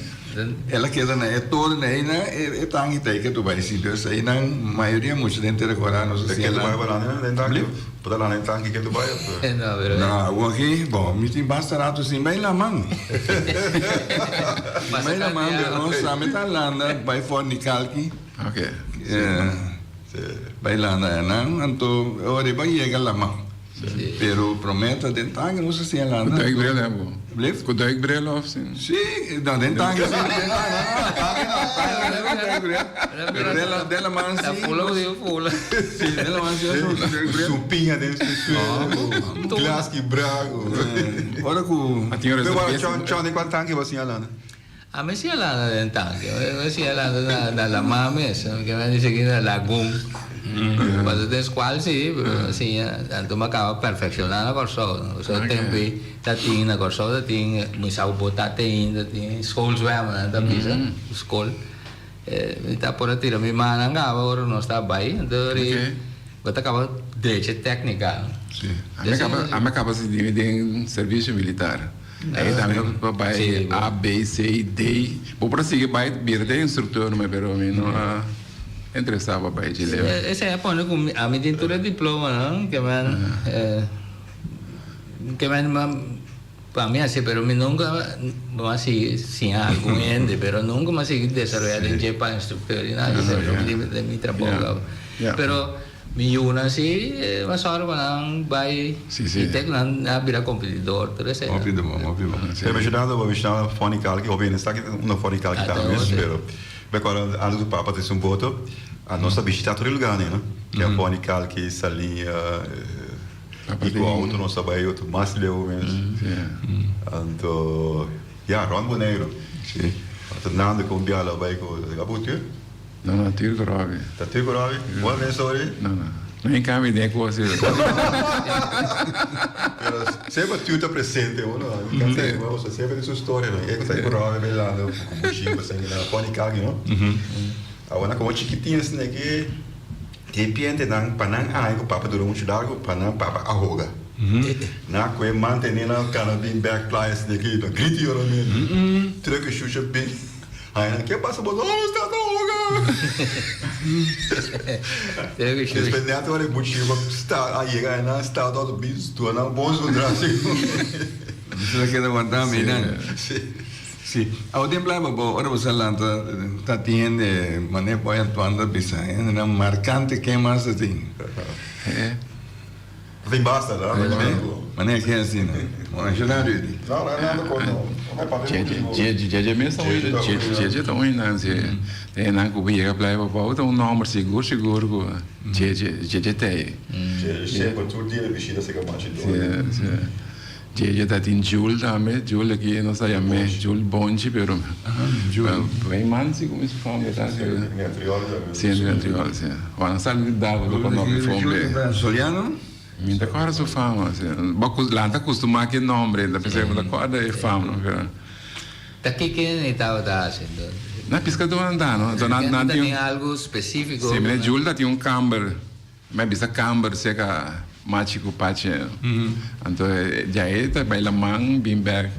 El a keda na e toren einan e tanki ta ei ke tu bai si dus einan mayoria mucha den tera kòrá nos a siña nan. Bo ta landa den tanki ke tu bai of? No, awor aki, bon, mi tin basta rato sin bai laman. Sin bai laman, pero nos tambe ta landa bai for Nikalki. Ok. Bai landa einan, anto ora e bai yega laman. Pero promé ta den tanki nos a siña landa. Ku duikbril he bo? Blief? Ku duikbril of sin? Sí, no, den tanki sí, den tanki, no, no, tanki no, tanki no den duikbril. Pero den la, den laman sí. Ta fula o digo fula. Sí, den laman sí nos usa duikbril. Su piña den su suelo, glas kibrá. Ora ku. A tin ora Pero wak, chon, den kua tanki bo a siña landa? A mi siña landa den tanki. Mi siña landa na na lamá mes. Ke men dice aki na lagun. Paso den skual si, pero mi siña anto mi a kaba perfekshoná na Kòrsou. Pasobra tempu ei ta tin na Kòrsou ta tin mi sa ku bo ta tin ta tin schoolzwemmen nan ta bisa skol. Mi ta por a tira mi mannan kaba ora nos ta bai anto ri bo ta kaba drecha e téknika. A mi a kaba sinti mi den servisio militar. Ei tambe bo por bai A, B, C, D. Bo por a sigui bai bira den instruktor me pero mi no a interesá pa bai dje leu. Esei a pone ku ami tin tur e diplomanan ke men. Ke men pa mi hasi pero mi nunka mi a sigui siña algun hende pero nunka mi a sigui desaroya den dje pa instructor ni nada den mi trabou kaba pero mi yunan si mi a sòru pa nan bai i te ku nan a bira kompetidor tur esei. Hopi bon hopi bon. Pero mencionando bo mencionando Fonny Kalki hopi hende sa ki ta unda Fonny Kalki ta mes pero mi acorda antes ku papa ta hasi un boto nos a bishita tur e lugarnan no ke a Fonny Kalki Saliña. I ku outo nos a bai otro mas leu mes. Anto ya, rònt Boneiru. Anto Nando ku un bia lo bai ku abo ku Tur? No, no, Tur ku Robbie. Ta Tur ku Robbie? Bo a mesa ori? No, no. No e cambia den kos ei. Pero semper Tur ta presente uno. Semper tin su storia. E ku ta ku Robbie bai landa ku Bushi pasobra nan a pone kaki no. Awor nan komo chikitin asina ke. Di nan pa nan aña ku papa dura muchu largu pa nan papa a hoga. Nan a kohe mantene nan kana bin bek playa asina ki nan grita yora mende. Truck e shusha bin haña nan ke pasa boso oh nos tata a hoga. Despues nèt ora e muchu a yega haña nan start auto bin stua nan bon zundra asina. Bo keda wanta mi nan. Sí, awe den playa bo ora bo sa lanta ta tin hende mane Boy Antoine ta bisa hendenan markante ken mas ta tin. Ta tin basta ta Mane ken asina bo menshoná Rudy. No no no no no Djedje djedje mes ta oí djedje ta oí nan si den nan ku bo yega playa bo ta un nomber sigur sigur ku djedje djedje t'ei. Djedje semper tur dia ta bishita seka machi dor. Sí sí. Djedje ta tin Jul tambe, Jul aki nos ta yam'é Jul Bonchi pero Rey Mansi como su fama ta si. Si Antriol si. Ora nan sali di Davo ta cuando mi fombe. Soliano? Mi ta corda su fama si. Bo lan ta costuma cu e nombre ta pensai bo ta corda e fama pero. Ta kiko e tabata haci entonces? Na piscador nan ta no. Nan tin algo specifico. Si mira Jul ta tin un camber. Mi a bisa kamber seka machi ku pachi. Anto djae ta bai laman bin bek.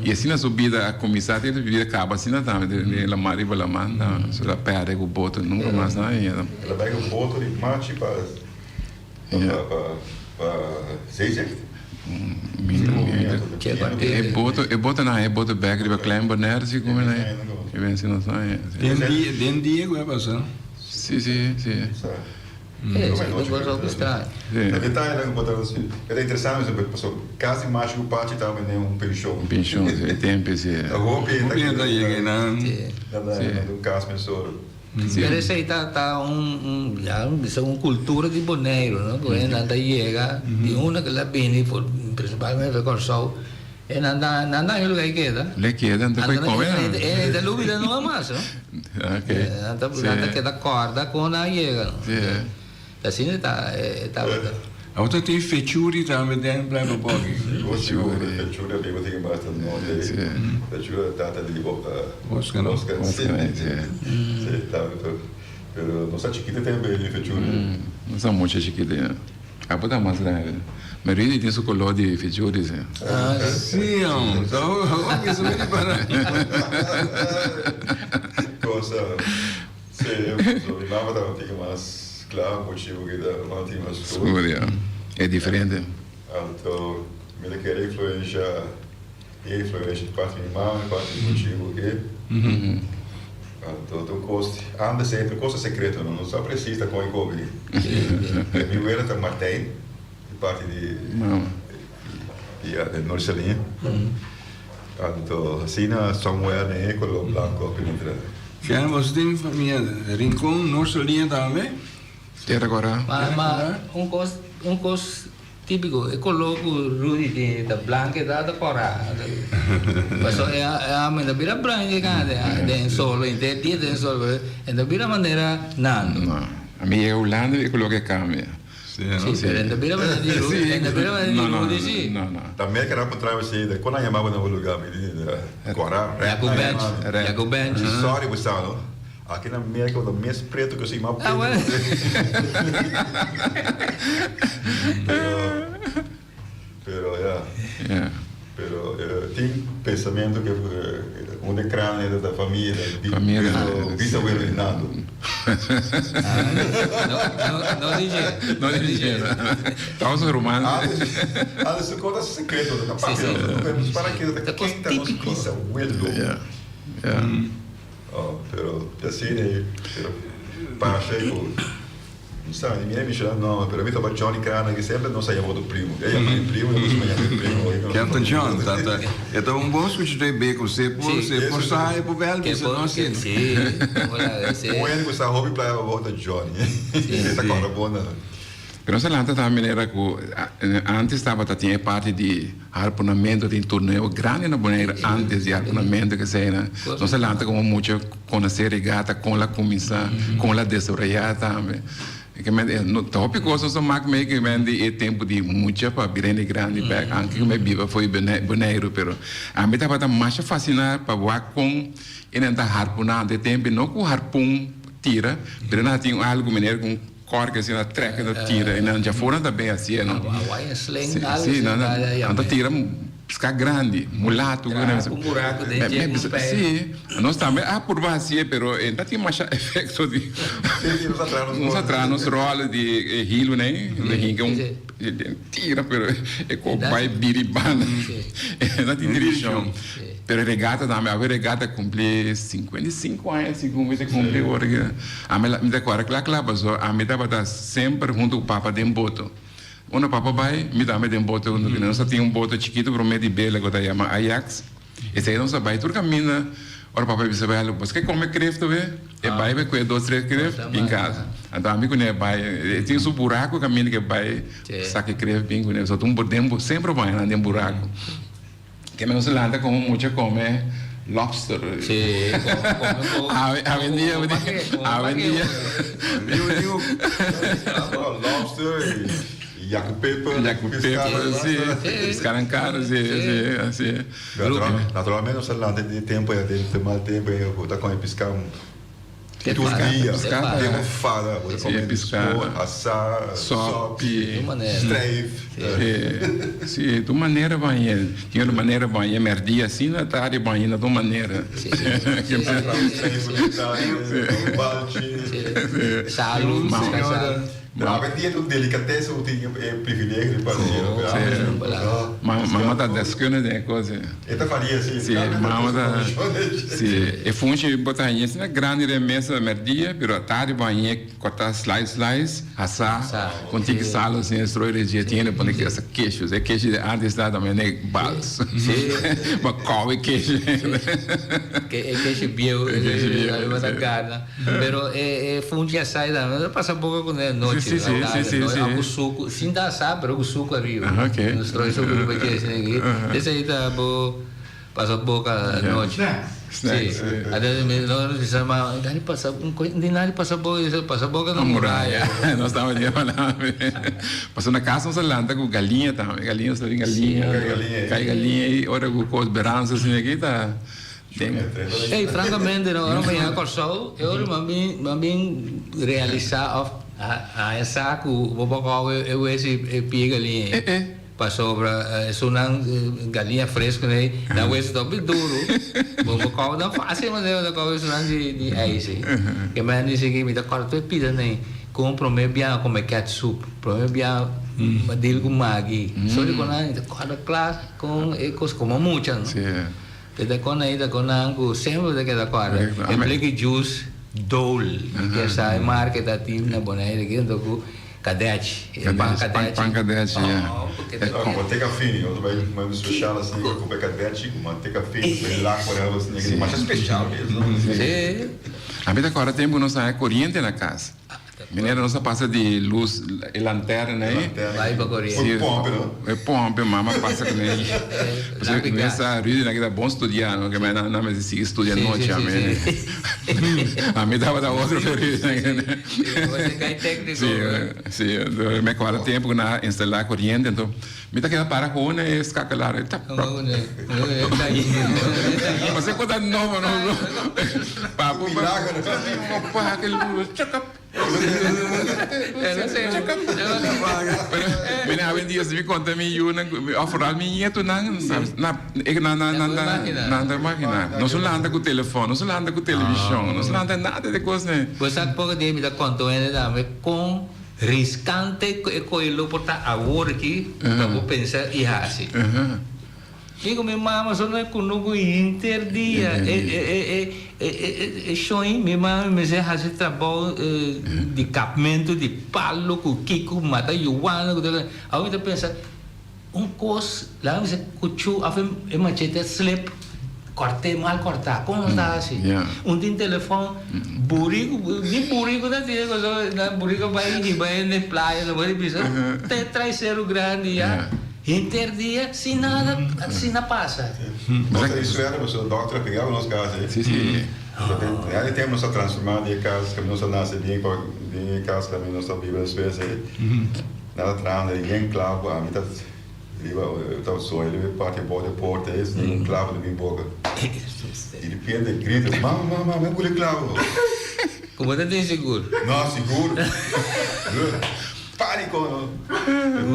I asina su bida a kuminsá te su bida kaba asina tambe den laman riba laman tambe. So el a pèrdè ku boto nunka mas nan a yega. El a bai ku boto di machi pa pa Zeezicht? E boto e boto nan e boto bek riba Klein Bonaire si ku mi nan e ben si nos nan e. Den dia ku a pasa? Si si si. E esaki ta un cosa hopi straño. E detayenan ku bo ta e ta interesante pasobra kasi machi ku pachi ta bini un penshon. Un penshon si e tempu si. Ta hopi Hopi hende ta yega einan. Na un kas mesora. Pero esei ta ta un un ya bisa un kultura di Boneiru no ku hendenan ta yega di unda ku el a bini for prinsipalmente for Kòrsou. E nan ta nan ta haña lugar e keda. Le keda nan ta koe kome nan. E ta lubida nunca mas no. Ok. Nan ta nan ta keda kòrda kon nan a yega no. Si. Ta asina ta e tabata. Awor ta tin fechuri tambe den Playa Popoki. Fechuri. Fechuri amigo tin basta nomber. Si. Fechuri tata di Oscar no. Oscar si. Si tambe pero nos ta chikito tempo e fechuri. Nos ta mucha chikito ya. Apo ta mas grandi. Ma Rudy tin su color di fichuri si. Ah si amo. Ta hopi su mini para. Cosa si so mi mama ta un tiki mas cla motibo cu ta un tiki mas scur. Scur ya. E diferente. Anto mi ta kere influencia e influencia di parti mi mama di parti di motibo ke. Anto ta un cos antes e ta un cosa secreto no sa precies ta con e kobe. Mi wela ta Martijn di parti di di Noord-Saliña. Anto asina somewhere den e color blanco a penetra. Ken boso tin famia Rincon Noord-Saliña tambe? Tera Cora. Ma un cos un cos Típico, e color cu Rudy tin ta blanco e ta ta cora. Paso e ame ta bira bruin ke kante den solo, henter dia den solo, e ta bira manera Nando. No, ami yega Hulanda e color ke cambia. Si, pero e ta bira manera di Rudy, e ta bira manera di Rudy si. No, no. Ta merca nan por trae si, con nan yama bo na bo lugar mi di cora, red. Jaco Bench, Jaco Bench. Sorry bo sa no. Aki na Merca bo ta mes preto cu si mas preto. Pero, pero ya. Pero tin pensamento cu. Un de krane ta famia di Famia di bisabuelo di Nando. No, no, no di dje. No di dje. Ta su ruman. Antes su kos ta sekreto, ta papia nos para keda ta ken ta nos bisabuelo. Ya, ya. Oh, pero ta asina ei, pero pasha ku. Mi sa, mi a menshoná nòmber, pero mi ta Johnny Crana ke semper nos a yama otro primo. E yama mi primo, e nos a yama mi primo. Captain John, ta ta e ta un bon skucha tur e be ku se por se por sa e por bèl bisa no asina. Si, si. Un hende ku sa hopi playa abou ta Johnny. E ta kòrda bon na. Pero nos a lanta ta manera ku antes tabata tin e parti di harpunamentu, tin torneo grandi na Bonaire antes di harpunamentu keseinan. Nos a lanta komo mucha konosé regata, kon la kuminsá, kon la desaroyá tambe. Ta hopi kos nos a mak mee ku men di e tempu di mucha pa bira hende grandi bèk, anke ku mi a biba for di Boneiru, pero ami tabata masha fasiná pa wak kon e nan ta harpuná ante e tempu, no ku harpun tira, pero nan a tin algu manera ku un Kòrke asina trèk nan ta tira i nan djafor nan ta bin hasié no. Hawaiian sling Si, algo si, asina nan ta nan yama. ta tira piská grandi, mulato ku nan Traha un buraku den dje ku un pei. Si, nos tambe a purba hasié pero e no ta tin masha efekto di Si, si, nos a traha nos Nos a traha nos ròl di e hilunan ei, nos a hinka un tira pero e kos bai bira i banda e no tin direkshon. Pero e regata tambe, awe regata a kumpli 55 aña segun mi ta kumpli ora ki ami mi ta kòrda kla kla paso ami tabata semper huntu ku papa den boto. Unda papa bai mi tambe den boto huntu ku nos. Nos a tin un boto chikitu prome di bela ku ta yama Ajax. Esei nos a bai tur kaminda ora papa bisa bai algu paske kome kreft awe e bai bai kue dos tres kreft bin kasa. Anto ami kuné bai e tin su buraku kaminda ke bai saka e kreft bin kuné. So ta un den semper bai nan den buraku. Ke nos lanta komo mucha kome lobster. Sí, kome kome. Awe awendia awendia. Lobster y yaku peper. Yaku peper, sí. Piscanan caro, sí, sí, así. Naturalmente nos a lanta den e tempo den mal tempo bo ta kome pisca. Tur dia den un fada bo ta come pisco, asá, sopi, streif. Si, tur manera bañ'é. Tin otro manera bañ'é merdia asina, tardi bañ'é na tur manera. Salu, Señora. Awe dia ta un delicatesa bo tin e privilegio di por haciendo. Mama ta deskunde den e cos ei. E ta faria si. Si, mama ta, si. E funchi bo ta hañ'é asina grandi den mesa merdia, pero atardi bo hañ'é cortá slice slice, hasá, con tiki sal asina, strooi den dje, tin hende pone hasta keshu. E keshu di antes ta tambe bals. Bo a kou e keshu. E keshu bieu, e keshu bieu, bo ta gana. Pero e funchi asai tambe no ta pasa boca cu ne anochi. Si, si, si, si, si. Cu sucu, sin ta asa pero cu sucu ariba. Ah, ok. Nos troe sucu riba dje asina aki. Esey ta bo pasa boca anochi. Snacks. Si. Ademas mi no bisa ma dani pasa un co di nadi pasa boca di pasa boca na muraya. Nos taba di palabra. Pasobra na cas nos a lanta cu galiña tambe. Galiña nos ta tin galiña. Cay galiña y ora cu cos beransa asina aki ta. Ey, francamente no, ora mi yega Kòrsou, e ora mi a bin, mi a bin realisá òf haña sa ku bo por kòu e wes i e pia galiña ei. Pasobra esunnan galiña fresco ei, nan wes ta hopi duru. Bo por kòu nan fácil manera bo ta kòu esunnan di ijs ei. Ke men di sigui mi ta kòrda tur e pidanan ei. Kon promé biaha kome catsup, promé biaha mi a deal ku Maggi. Sori ku nan, mi ta kòrda kla kon e kos komo mucha no. Te ta kon ei ta kon nan ku semper ta keda kòrda. E bleki juice Dole ke sa e marka ta tin na Bonaire aki anto ku Kadèchi. E pan Kadèchi. Pan Kadèchi, ya. Oh, ke ta Ku manteka fini. Otro bai un special asina ke ku Kadèchi ku manteka fini ku e lak whatever asina ke masha special mes no. Si. Ami ta kòrda tempu nos a haña koriente na kas. Meneer nos a pasa di luz e lanterna ei. Bai pa coriente. Si, E pompe no? E pompe mama pasa cu ne. Lampi gas. Mesa Rudy nan kita bon studia no ke nan nan mester sigui studia nochi a mi. A mi tabata otro fe Rudy nan. Bo cay tecnico. Si, si me acorda tempo cu nan a instala coriente anto mi ta keda para gewoon na e skakelaar ei tap tap. Pasobra cu ta nobo no. Papu paga e luz chakap. Pero mira Awendia si mi konta mi yunan òf foral mi ñetunan nan nan nan nan ta imaginá. Nos no lanta ku telefòn, nos no lanta ku televishon, nos no lanta nada di e kosnan. Bo sa poko dia mi ta konta un hende tambe kon riskante ku e koe lo por ta awor aki pa bo pensa i hasi. Digo mi mama so no e kunuku hinter dia e e e e shoi mi mama mester hasi trabou di kapmentu di palo ku kiko mata yuwana ku todo awor mi ta pensa un kos laga mi bisa kuchu of e machete a slip kòrt'é mal kòrtá kon nos ta hasi un tin telefòn buriku ni buriku ta tin pasobra buriku a bai hiba hende playa no por bisa te trae seru grandi ya. Henter dia sin nada asina pasa. Nos ta di suerte pasobra dokter a pega pa nos kas ei. Sí, sí. Ya di tempu nos a transforma di e kas kaminda nos a nase bien pa den e kas kaminda nos ta biba despues ei. Nan ta trahando ei yen klabu ami ta riba ta soña riba e parti abou di e porta ei sin un klabu den mi boka. Di repente e grita mama mama mama mi a bula e klabu. Ku bo ta tin sigur? No sigur. Panico no.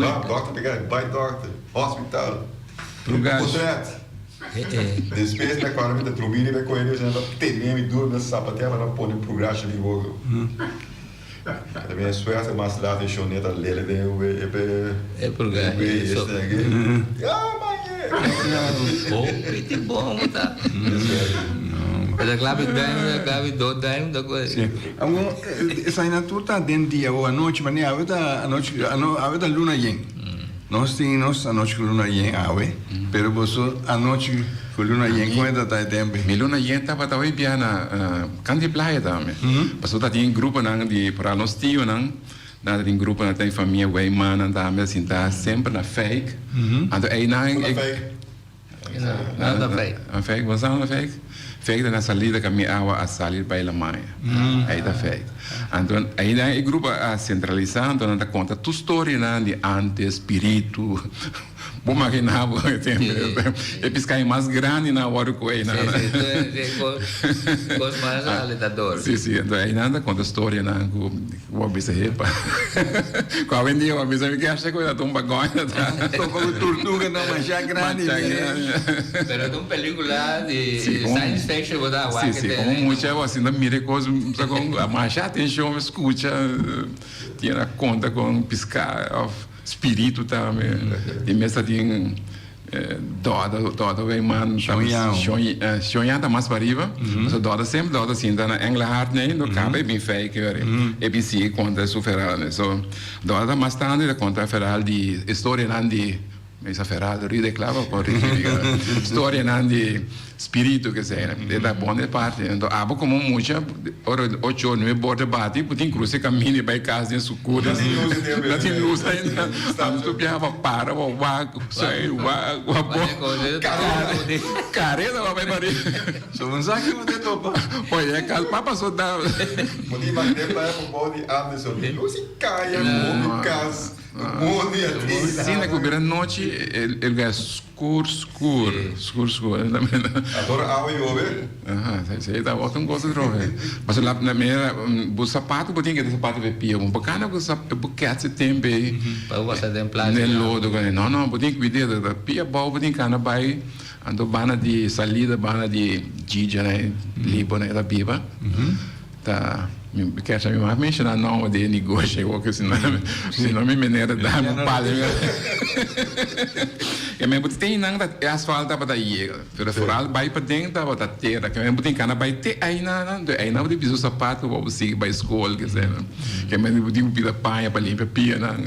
Ba dokter pega bai dokter hospital. Potret. Despues mi a kòrda mi ta drumi riba e koe riba esei nan ta tene mi duro mi ta sapatea pa nan pone prugrasha mi boka. Ta bini suerte mas laat e shon'e ta lele den e E prugrasha e esei aki. Ya manye. Hopi di bon bo ta. Ta klapi duim ta klapi do duim ta koe. Si. Awor esainan tur ta den dia o anochi mane awe ta anochi awe ta luna yen. Nos tin nos anochi ku luna yen awe pero boso anochi ku luna yen kon e ta ta e tempu ei? Mi luna yen tabata hoy bia na kant di playa tambe. Pasobra ta tin gruponan di por al nos tionan nan ta tin gruponan ta tin famia Wijmannan tambe a sinta semper na Fijk. Anto einan Kon na Fijk? Na Fijk. Na Fijk, bo sa na Fijk? Fijk ta na salida ka mi awa a sali bai Lamaya. Ei ta Fijk. Anto einan e grupo a sentralisa, anto nan ta konta tur storianan di antes, spiritu. Bo magina bo e tempo e pisca mas grandi nan a wòrdu ku einan. Sí, sí, kos mas alentador. Sí, sí, anto einan ta konta storianan ku Bo a bisa hepa. Cu awendia bo a bisa mi kier cu ta un bagoña ta. Topa cu tortuganan masha grandi. Masha grandi. Pero ta un pelicula di science fiction bo ta wak. Si, si. Como mucha bo asina mira e cos sa con masha atencion bo scucha tin a conta con pisca of spiritu tambe. Di mes ta tin. Dòda, dòda wey man. Shonyan. Shonyan ta mas pariba. Pasobra dòda semper dòda sinta na Engelhard nei, no kaba e bin fei kere. E bin sigui konta su ferhal nei. So, dòda ta mas tantu e ta konta ferhal di historianan di, mi bisa ferhal, Rudy e kla pa por Storianan di spiritu kesei. E ta bon e parti. Anto abo komo mucha, ora ocho or nuebe bor ta bati, bo tin krusa e kaminda i bai kas den sukura. No tin lus ainda. Ami tur biaha pa para pa wak, sui, wak, wak bo. Kareda pa bai pariba. So bo sa ki bo ta topa. Oye, kas papa so ta. Bo tin imagina playa por bou di Anderson. Lus i kaya, hopi kas, mondi a tin. Asina ku bira nochi e lugar Skur skur, skur skur. Anto ora awa yobe. Aha, esei ta otro un cosa trobe. Pasobra la manera bo sapato bo tin ke ta sapato pe pia, bo por kana ku bo kèts e tempu ei. Pa bo pasa den playa. Den lodo ku no no bo tin kuid'e ta pia abou bo tin kana bai anto banda di salida banda di Gija nan libo nan e ta biba. Ta mi kersa mi mas menshona nomber di e negoshi awor ke sino sino mi meneer ta dal mi palo ke men bo tin nan ta e asfalt tabata yega pero foral bai paden tabata tera ke men bo tin kana bai te einan anto einan bo tin bisa sapato pa bo sigui bai skol ke sena ke men bo tin ku pida paña pa limpia pianan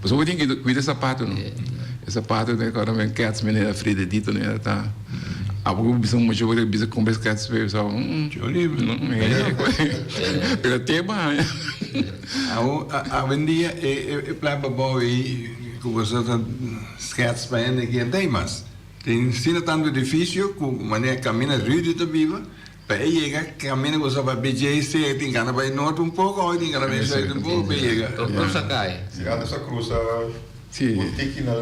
pasobra bo tin ku kuida e sapato no e sapato ta kòrda men kèts meneer Frededito ta. Abo ku bisa mucha bo ta bisa kumpra es kats pe bisa pero te baña. Awo awendia e plan pa bou ei ku boso ta skets pa hende aki entei mas. Tin asina tantu edifisio ku manera kaminda Rudy ta biba pa e yega kaminda ku boso a bai BJC tin gana bai nort un poko awe tin gana bai zuid un poko pa e yega. Tur krusa kai. Si antes a krusa Un tiki na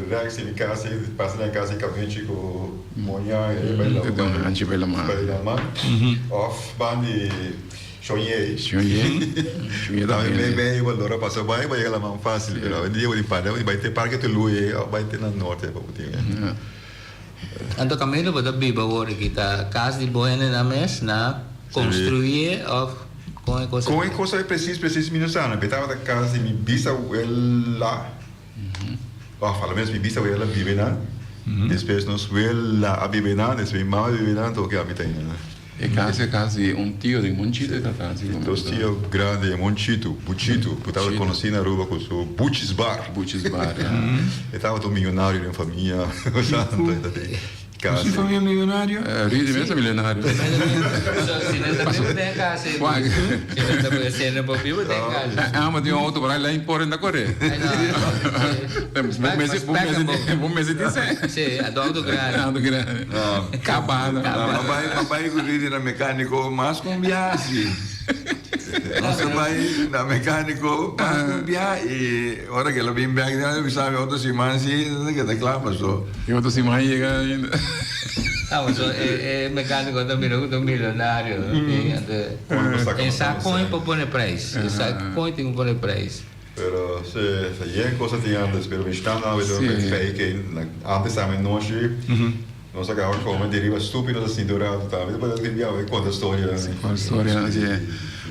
rechts di mi cas ei pasa den cas di Cavinci cu Moña ei bay laman. Of ban di. Shonye. Shonye. Shonye ta Tambe bende. mei mei bo lora pasa bai bo yega laman fácil pero awendia bo di para bo di bai te Parke Tului of bai te na norte pa bo tin e. Anto kaminda bo ta biba awor aki ta kas di bo hendenan mes na konstruié of kon e kos Kon e kos ei presis presis mi no sa no. Mi tabata kas di mi bisawela of a lo menos mi bisawela biba einan despues nos wela a biba einan despues mi mama a biba einan anto ami ta einan. E cas e cas di un tio di Monchito e tata si como. Dos tio grandi e Monchito, Buchito, cu tabata conoci na Aruba cu su Buchis Bar. Buchis Bar, ya. E tabata un millonario den famia, santo e ta den cas. Su famia millonario? Rudy mes ta millonario. Si no ta biba den cas e. Si no ta biba, si no por biba den cas. E amo tin un auto por ahí la impor enda core. Bo mester tin sey. Si, a auto grandi. Auto grandi. Caba. Ma bai, ma bai cu Rudy na mecanico mas cu un biaha si. Nos a bai na mecanico mas cu un biaha y ora cu el a bin bek el a bisa mi otro siman si ta keda cla paso. Y otro siman yega ainda. Ah, paso e mecanico ta mira cu ta un millonario. E sa con e por pone prijs. E sa con e tin cu pone prijs. Pero si, sa yen cosa tin antes, pero mi standa awe ta fake, antes tambe nochi. Nos a kaba kome di riba stupi nos a sinti un rato tambe ta pasa tin biaha konta storia. Si konta storia si.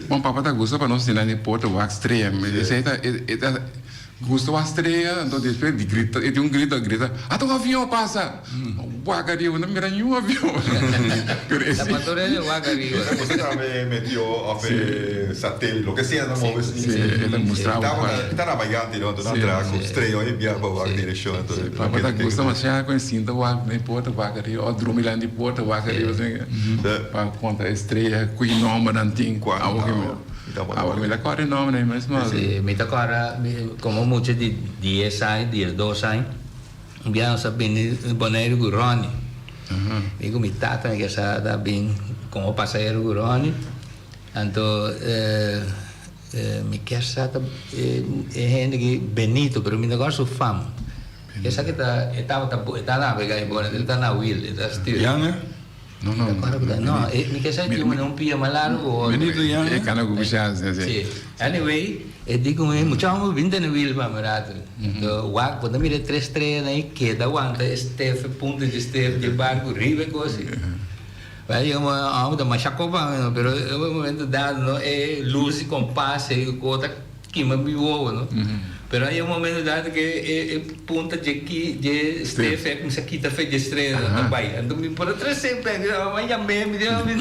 Bon papa ta gusta pa nos asina di porta wak strea esei ta e ta gusta wak strea anto despues di grita e tin un grito a grita ata un avion a pasa wak ariba no mira niun avion pero Ta pa tur hende wak ariba. E ta gusta tambe meteo of e satel loke sea ta move si e ta mustra bo E ta nabegante no nan traha ku strea e biaha pa wak direkshon anto Papa ta gusta masha ku e sinta wak den porta wak ariba of drumi lan di porta wak ariba pa konta e strea ku e nombernan tin awor ku mi ta kòrda e nombernan mes no. Si mi ta kòrda komo mucha di dies aña diesdos aña un bia nos a bini Boneiru ku Ronnie mi ku mi tata mi kesa ta bin komo pasahero ku Ronnie anto Mi kier sa ta e hende ki Benito pero mi no kòrda su fam. Esaki ta e tabata e ta nabega e bora e ta na wiel e ta stuur. Yanga? No no. No mi kier sa e tin un pia mas largo ku otro. Benito Yanga? E kana ku kusha si si. Anyway e di ku mi mucha homber bin tene wiel pa mi rato. Anto wak bo ta mira e tres streanan ei keda wanta e stef e punta di stef di e barco riba e kos ei. Bai yega un momento ta masha kopa mi no pero un momento dado no e luz di kompas ei ku ta kima mi wowo no pero a yega un momento dado ke e punta dje ki dje stef a kuminsa kita fe dje strea ta bai anto mi por a trese bek mi a yam'é mi di mi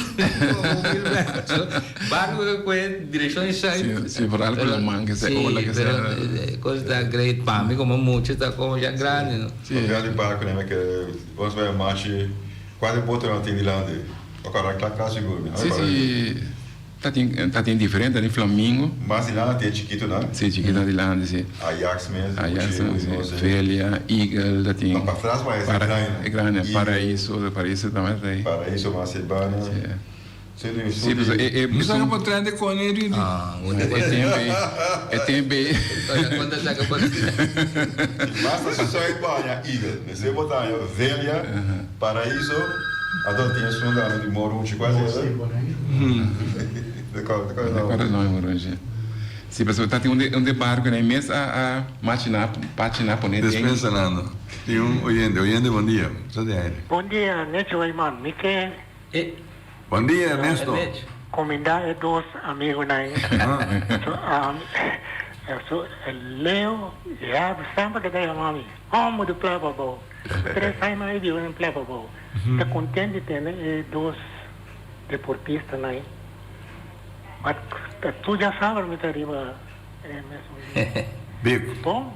barco ta kohe direkshon di sùit Si foral ku laman ke se ola ke se pero kos ta great pa mi komo mucha ta komo ya grandi no. Grandi barco nan ke nos bai machi. Cual e botonan tin dilanti? O cora cla cla sigur mi. Si si ta tin ta tin diferente ta tin flamingo. Mas dilanti e chikitonan. Si chikitonan dilanti si. Ajax mes. Ajax si Velia, Eagle ta tin. Pa patras mas e grandi. E grandi Paraiso Paraiso tambe ta ei. Paraiso mas e banda. Si. Si pasobra e e. Mi saca pa tren de kone Rudy. E tempo ei e tempo ei. Basta su soi baña Eagle. Mester bo taña Velia, Paraiso, anto tin esun tambe di Morunchi. Cual es esa? De cual de cual De cual no Morunchi. Si pasobra ta tin un de un de barco na e mes a a machina pachina pone den. Despensa Nando. Tin un oyente. Oyente bon dia. Sa di aire. Bon dia Necho Weyman. Mi ke Bon dia Ernesto. Kumindá e dos amigunan ei. Leo i Herb semper ta yama mi, Homo di Playa Pabou. Tres aña mi biba den Playa Pabou. Ta kontent di tende e dos deportistanan ei. But tur djasabra mi ta riba e mesun dia. Bon.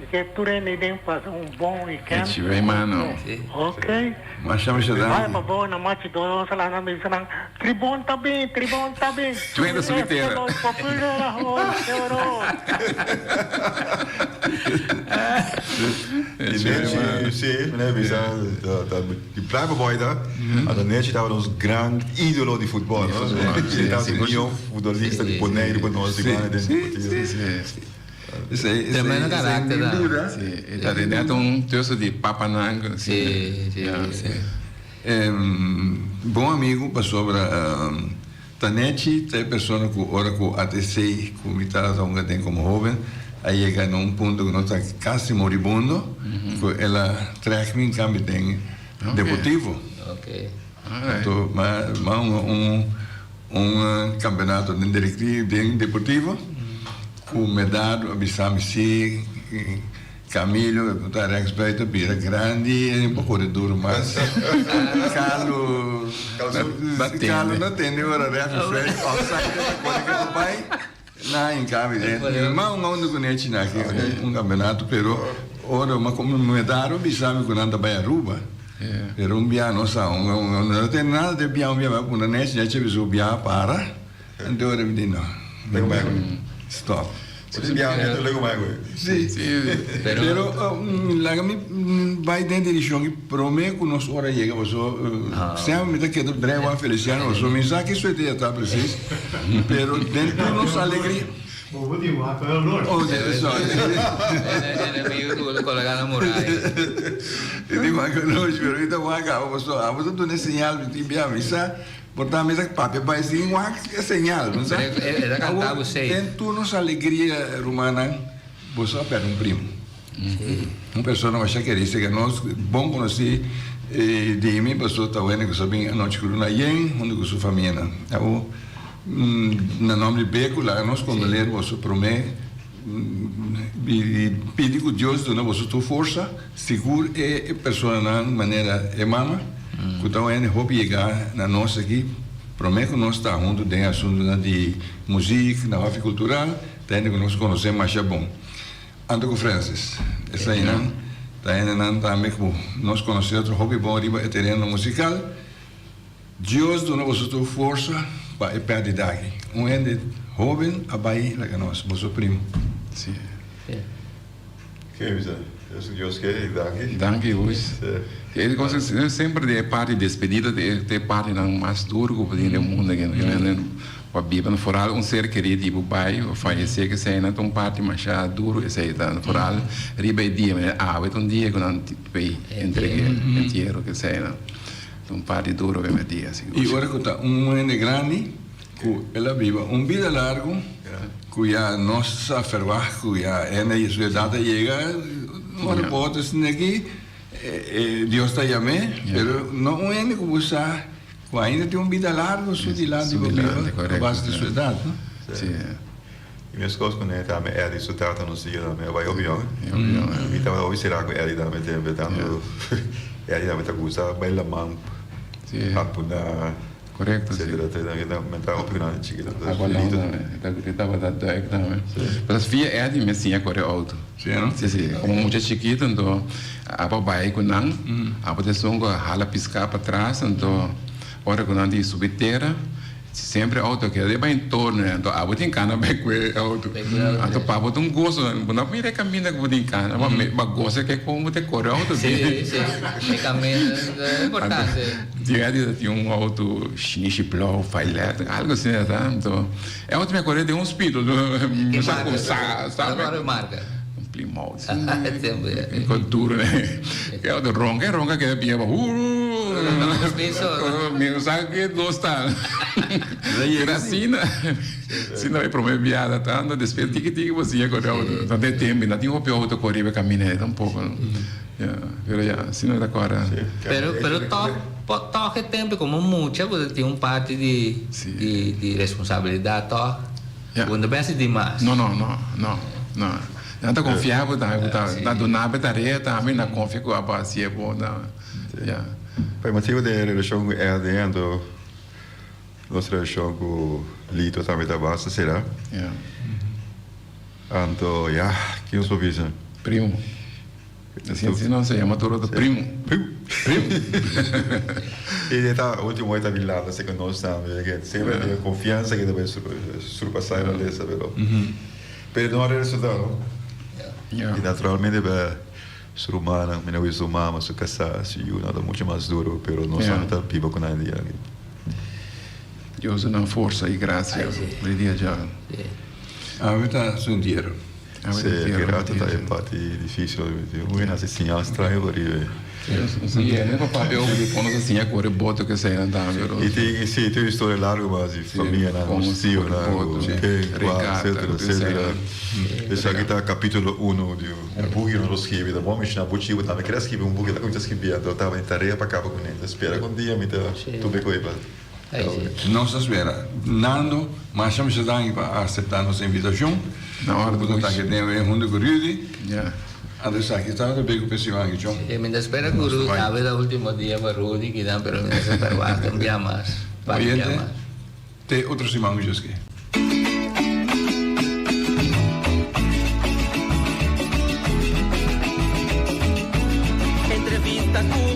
Y ke tur hende den pasa un bon weekend. Echi bay mano. Ok. Masha masha danki. Bay pa bo na machi dos la nan bisa nan tribon ta bin tribon ta bin. Twenta subi tera. Y Nechi si mi a bisa ta di Playa Boy ta anto Nechi tabata nos gran idolo di futbol no. E tabata e miho futbolista di Boneiru pa nos di banda den deportivo. Tremendo karakter ta. Sí, e ta net un tussen di papanan. Sí, sí, sí. Bon amigo pasobra. Tanechi ta e persona ku ora ku ATC ku mi tabata hunga den komo hoben a yega na un punto ku nos ta kasi moribundo ku el a trèk mi en kambio den Deportivo. Anto mi a hunga un un kampeonato den den Deportivo ku Medardo a bisa mi si Camilo ku ta rechts buiten bira grandi e por kore duro mas. Carlo Carlo no tende ora referee fluit offside e ta kore ke ta bai na hinka mi den. Mi mama un unda ku nechi na aki un kampeonato pero ora mi a come Medaro bisa mi ku nan ta bai Aruba pero un bia no sa un no tende nada de bia un bia mi a punda nechi nechi a bisa ku bia a para. Anto ora mi di no. Stop. Sí. Pero laga mi bai den direccion ki prome ku nos ora yega paso semper mi ta keda brei wak Feliciano paso mi sa ki suerte ya ta precies pero den tur nos alegria. Bobo di wak horloge. Oh sorry. Enemigo ku kologa na muraya. Mi di wak horloge pero mi ta wak abo paso abo ta duna e señal mi tin bia mi sa. Por ta mesa papia bai sin wak e señal, no sa? E ta canta bo safe. Den tur nos alegria, rumannan, boso a perde un primo. Un persona masha keri, sega nos bon conoci di mi, pasobra ta wende cu sa bin anochi cu luna yen hunto cu su famianan. Awor, na nomber di Beco, laga nos condoler boso prome i pidi cu Dios duna boso tur forsa. Sigur e personanan manera e mama ku ta wende hopi yega na nos aki prome ku nos ta huntu den asuntunan di muzik na hofi kultural ta hende ku nos konosé masha bon. Anto ku Francis esainan ta hendenan tambe ku nos konosé otro hopi bon riba e tereno musikal. Dios duna boso tur forsa pa e pèrdida aki. Un hende hóben a bai laga nos, boso primo. Sí. Ke bisa? Esun Dios ke i danki. Danki Luis. E cosa semper di e parti despedida ta e partinan mas duro ku bo tin den mundo aki. Pa biba foral un ser keri di bo bai o fayesé kesei nan ta un parti masha duro esei ta foral riba e dia manera awe ta un dia ku nan bay entrega entiero kesei nan ta un parti duro riba e dia sigur. I ora ku ta un hende grandi Ku el a biba un bida largu, ku ya nos sa ferwagt ku ya hende di su edat a yega, ora bo ta sinti aki, Dios ta yam'é, pero no un hende ku bo sa ku ainda tin un bida largu su dilanti pa biba a base di su edat, no? Sí. I meskos ku ne tambe Eddie su tata nos dia tambe a bai hopi yòn. Mi tabata hopi será ku Eddie tambe tempe tantu Eddie tambe ta gusta bai laman, harpuna. Correcto, si. E tabata duik tambe. Pero via Eddie mi a siña kore auto. Si, no? Si, si. Como mucha chikito, anto abo bai ku nan, abo ta esun ku a hala piská patras, anto ora ku nan tin subi tera, Siempre auto keda riba entorno anto abo tin cana bai cu e auto. Anto pa bo ta un gozo, bo no mira e caminda cu bo tin cana, bo a goza ke con bo ta core auto. Si, si, e caminda ta importante. Dia di ta tin un auto shinishi blauw, violet, algo asina ta, anto e auto mi a core den un speed, Ki marca? Cual e marca? Un Plymouth. Cu duro ne. E auto ronca e ronca keda bia ba huuuu. Mi no sa ke nos ta. Pero asina, asina e prome biaha ta anda despues tiki tiki bo siña kore auto. No den tempo, no tin hopi auto kore riba e kaminda ei tampoco. Ya, pero ya, asina ta kore. Pero pero tog tog e tempo komo mucha bo ta tin un parti di di responsabilidat tog. Bo no besi dimas. No no no no no. Nan ta konfia bo tambe, bo ta na duna bo e tarea tambe, nan konfia ku abo hasié bo na, ya. Pa e motibu den e relashon ku Erden anto nos relashon ku Lito tambe ta basta será. Ya. Anto ya, ki nos por bisa? Primo. Así así nos a yama tur otro primo. Primo. Primo. Y e ta ultimo e ta bin lanta cerca nos tambe, ke semper tin e confiansa ke ta bay surpasa e malesa, pero pero no a resulta no. Ya. Y naturalmente pa su rumannan, mi no bisa su mama, su casá, su yunan ta mucho mas duro, pero nos tambe ta biba cu nan e dia aki. Dios duna nan forsa y gracia hoy dia dja. Awe ta su entiero. Sí, ki rato ta e parti dificil. Un hende haci señal straño pa riba. Sí, e pa papia over di kon nos a siña kore boto ku eseinan tambe. I tin, sí, tin un historia largu mas di famianan, nos tionan, ku ken, kua, etcetera, etcetera. Esaki ta kapitulo uno di un buki ku nos lo skibi. Ta bon menshoná Buchi bo tambe kere skibi un buki, ta kuminsá skibi anto tabatin tarea pa kaba kuné. Ta spera ku un dia mi ta tuma e koe pa. Nos ta spera. Nando, masha masha danki pa aseptá nos invitashon. Na orde, Bo ta taki den e huntu ku Rudy. Ya. Anto esaki tabata be ku festival aki, chon. Mi ta spera ku Rudy, awe ta ultimo dia pa Rudy kinan, pero mi ta spera wak un bia mas, par di bia mas. Te otro siman ku Dios ke. Entrevista ku.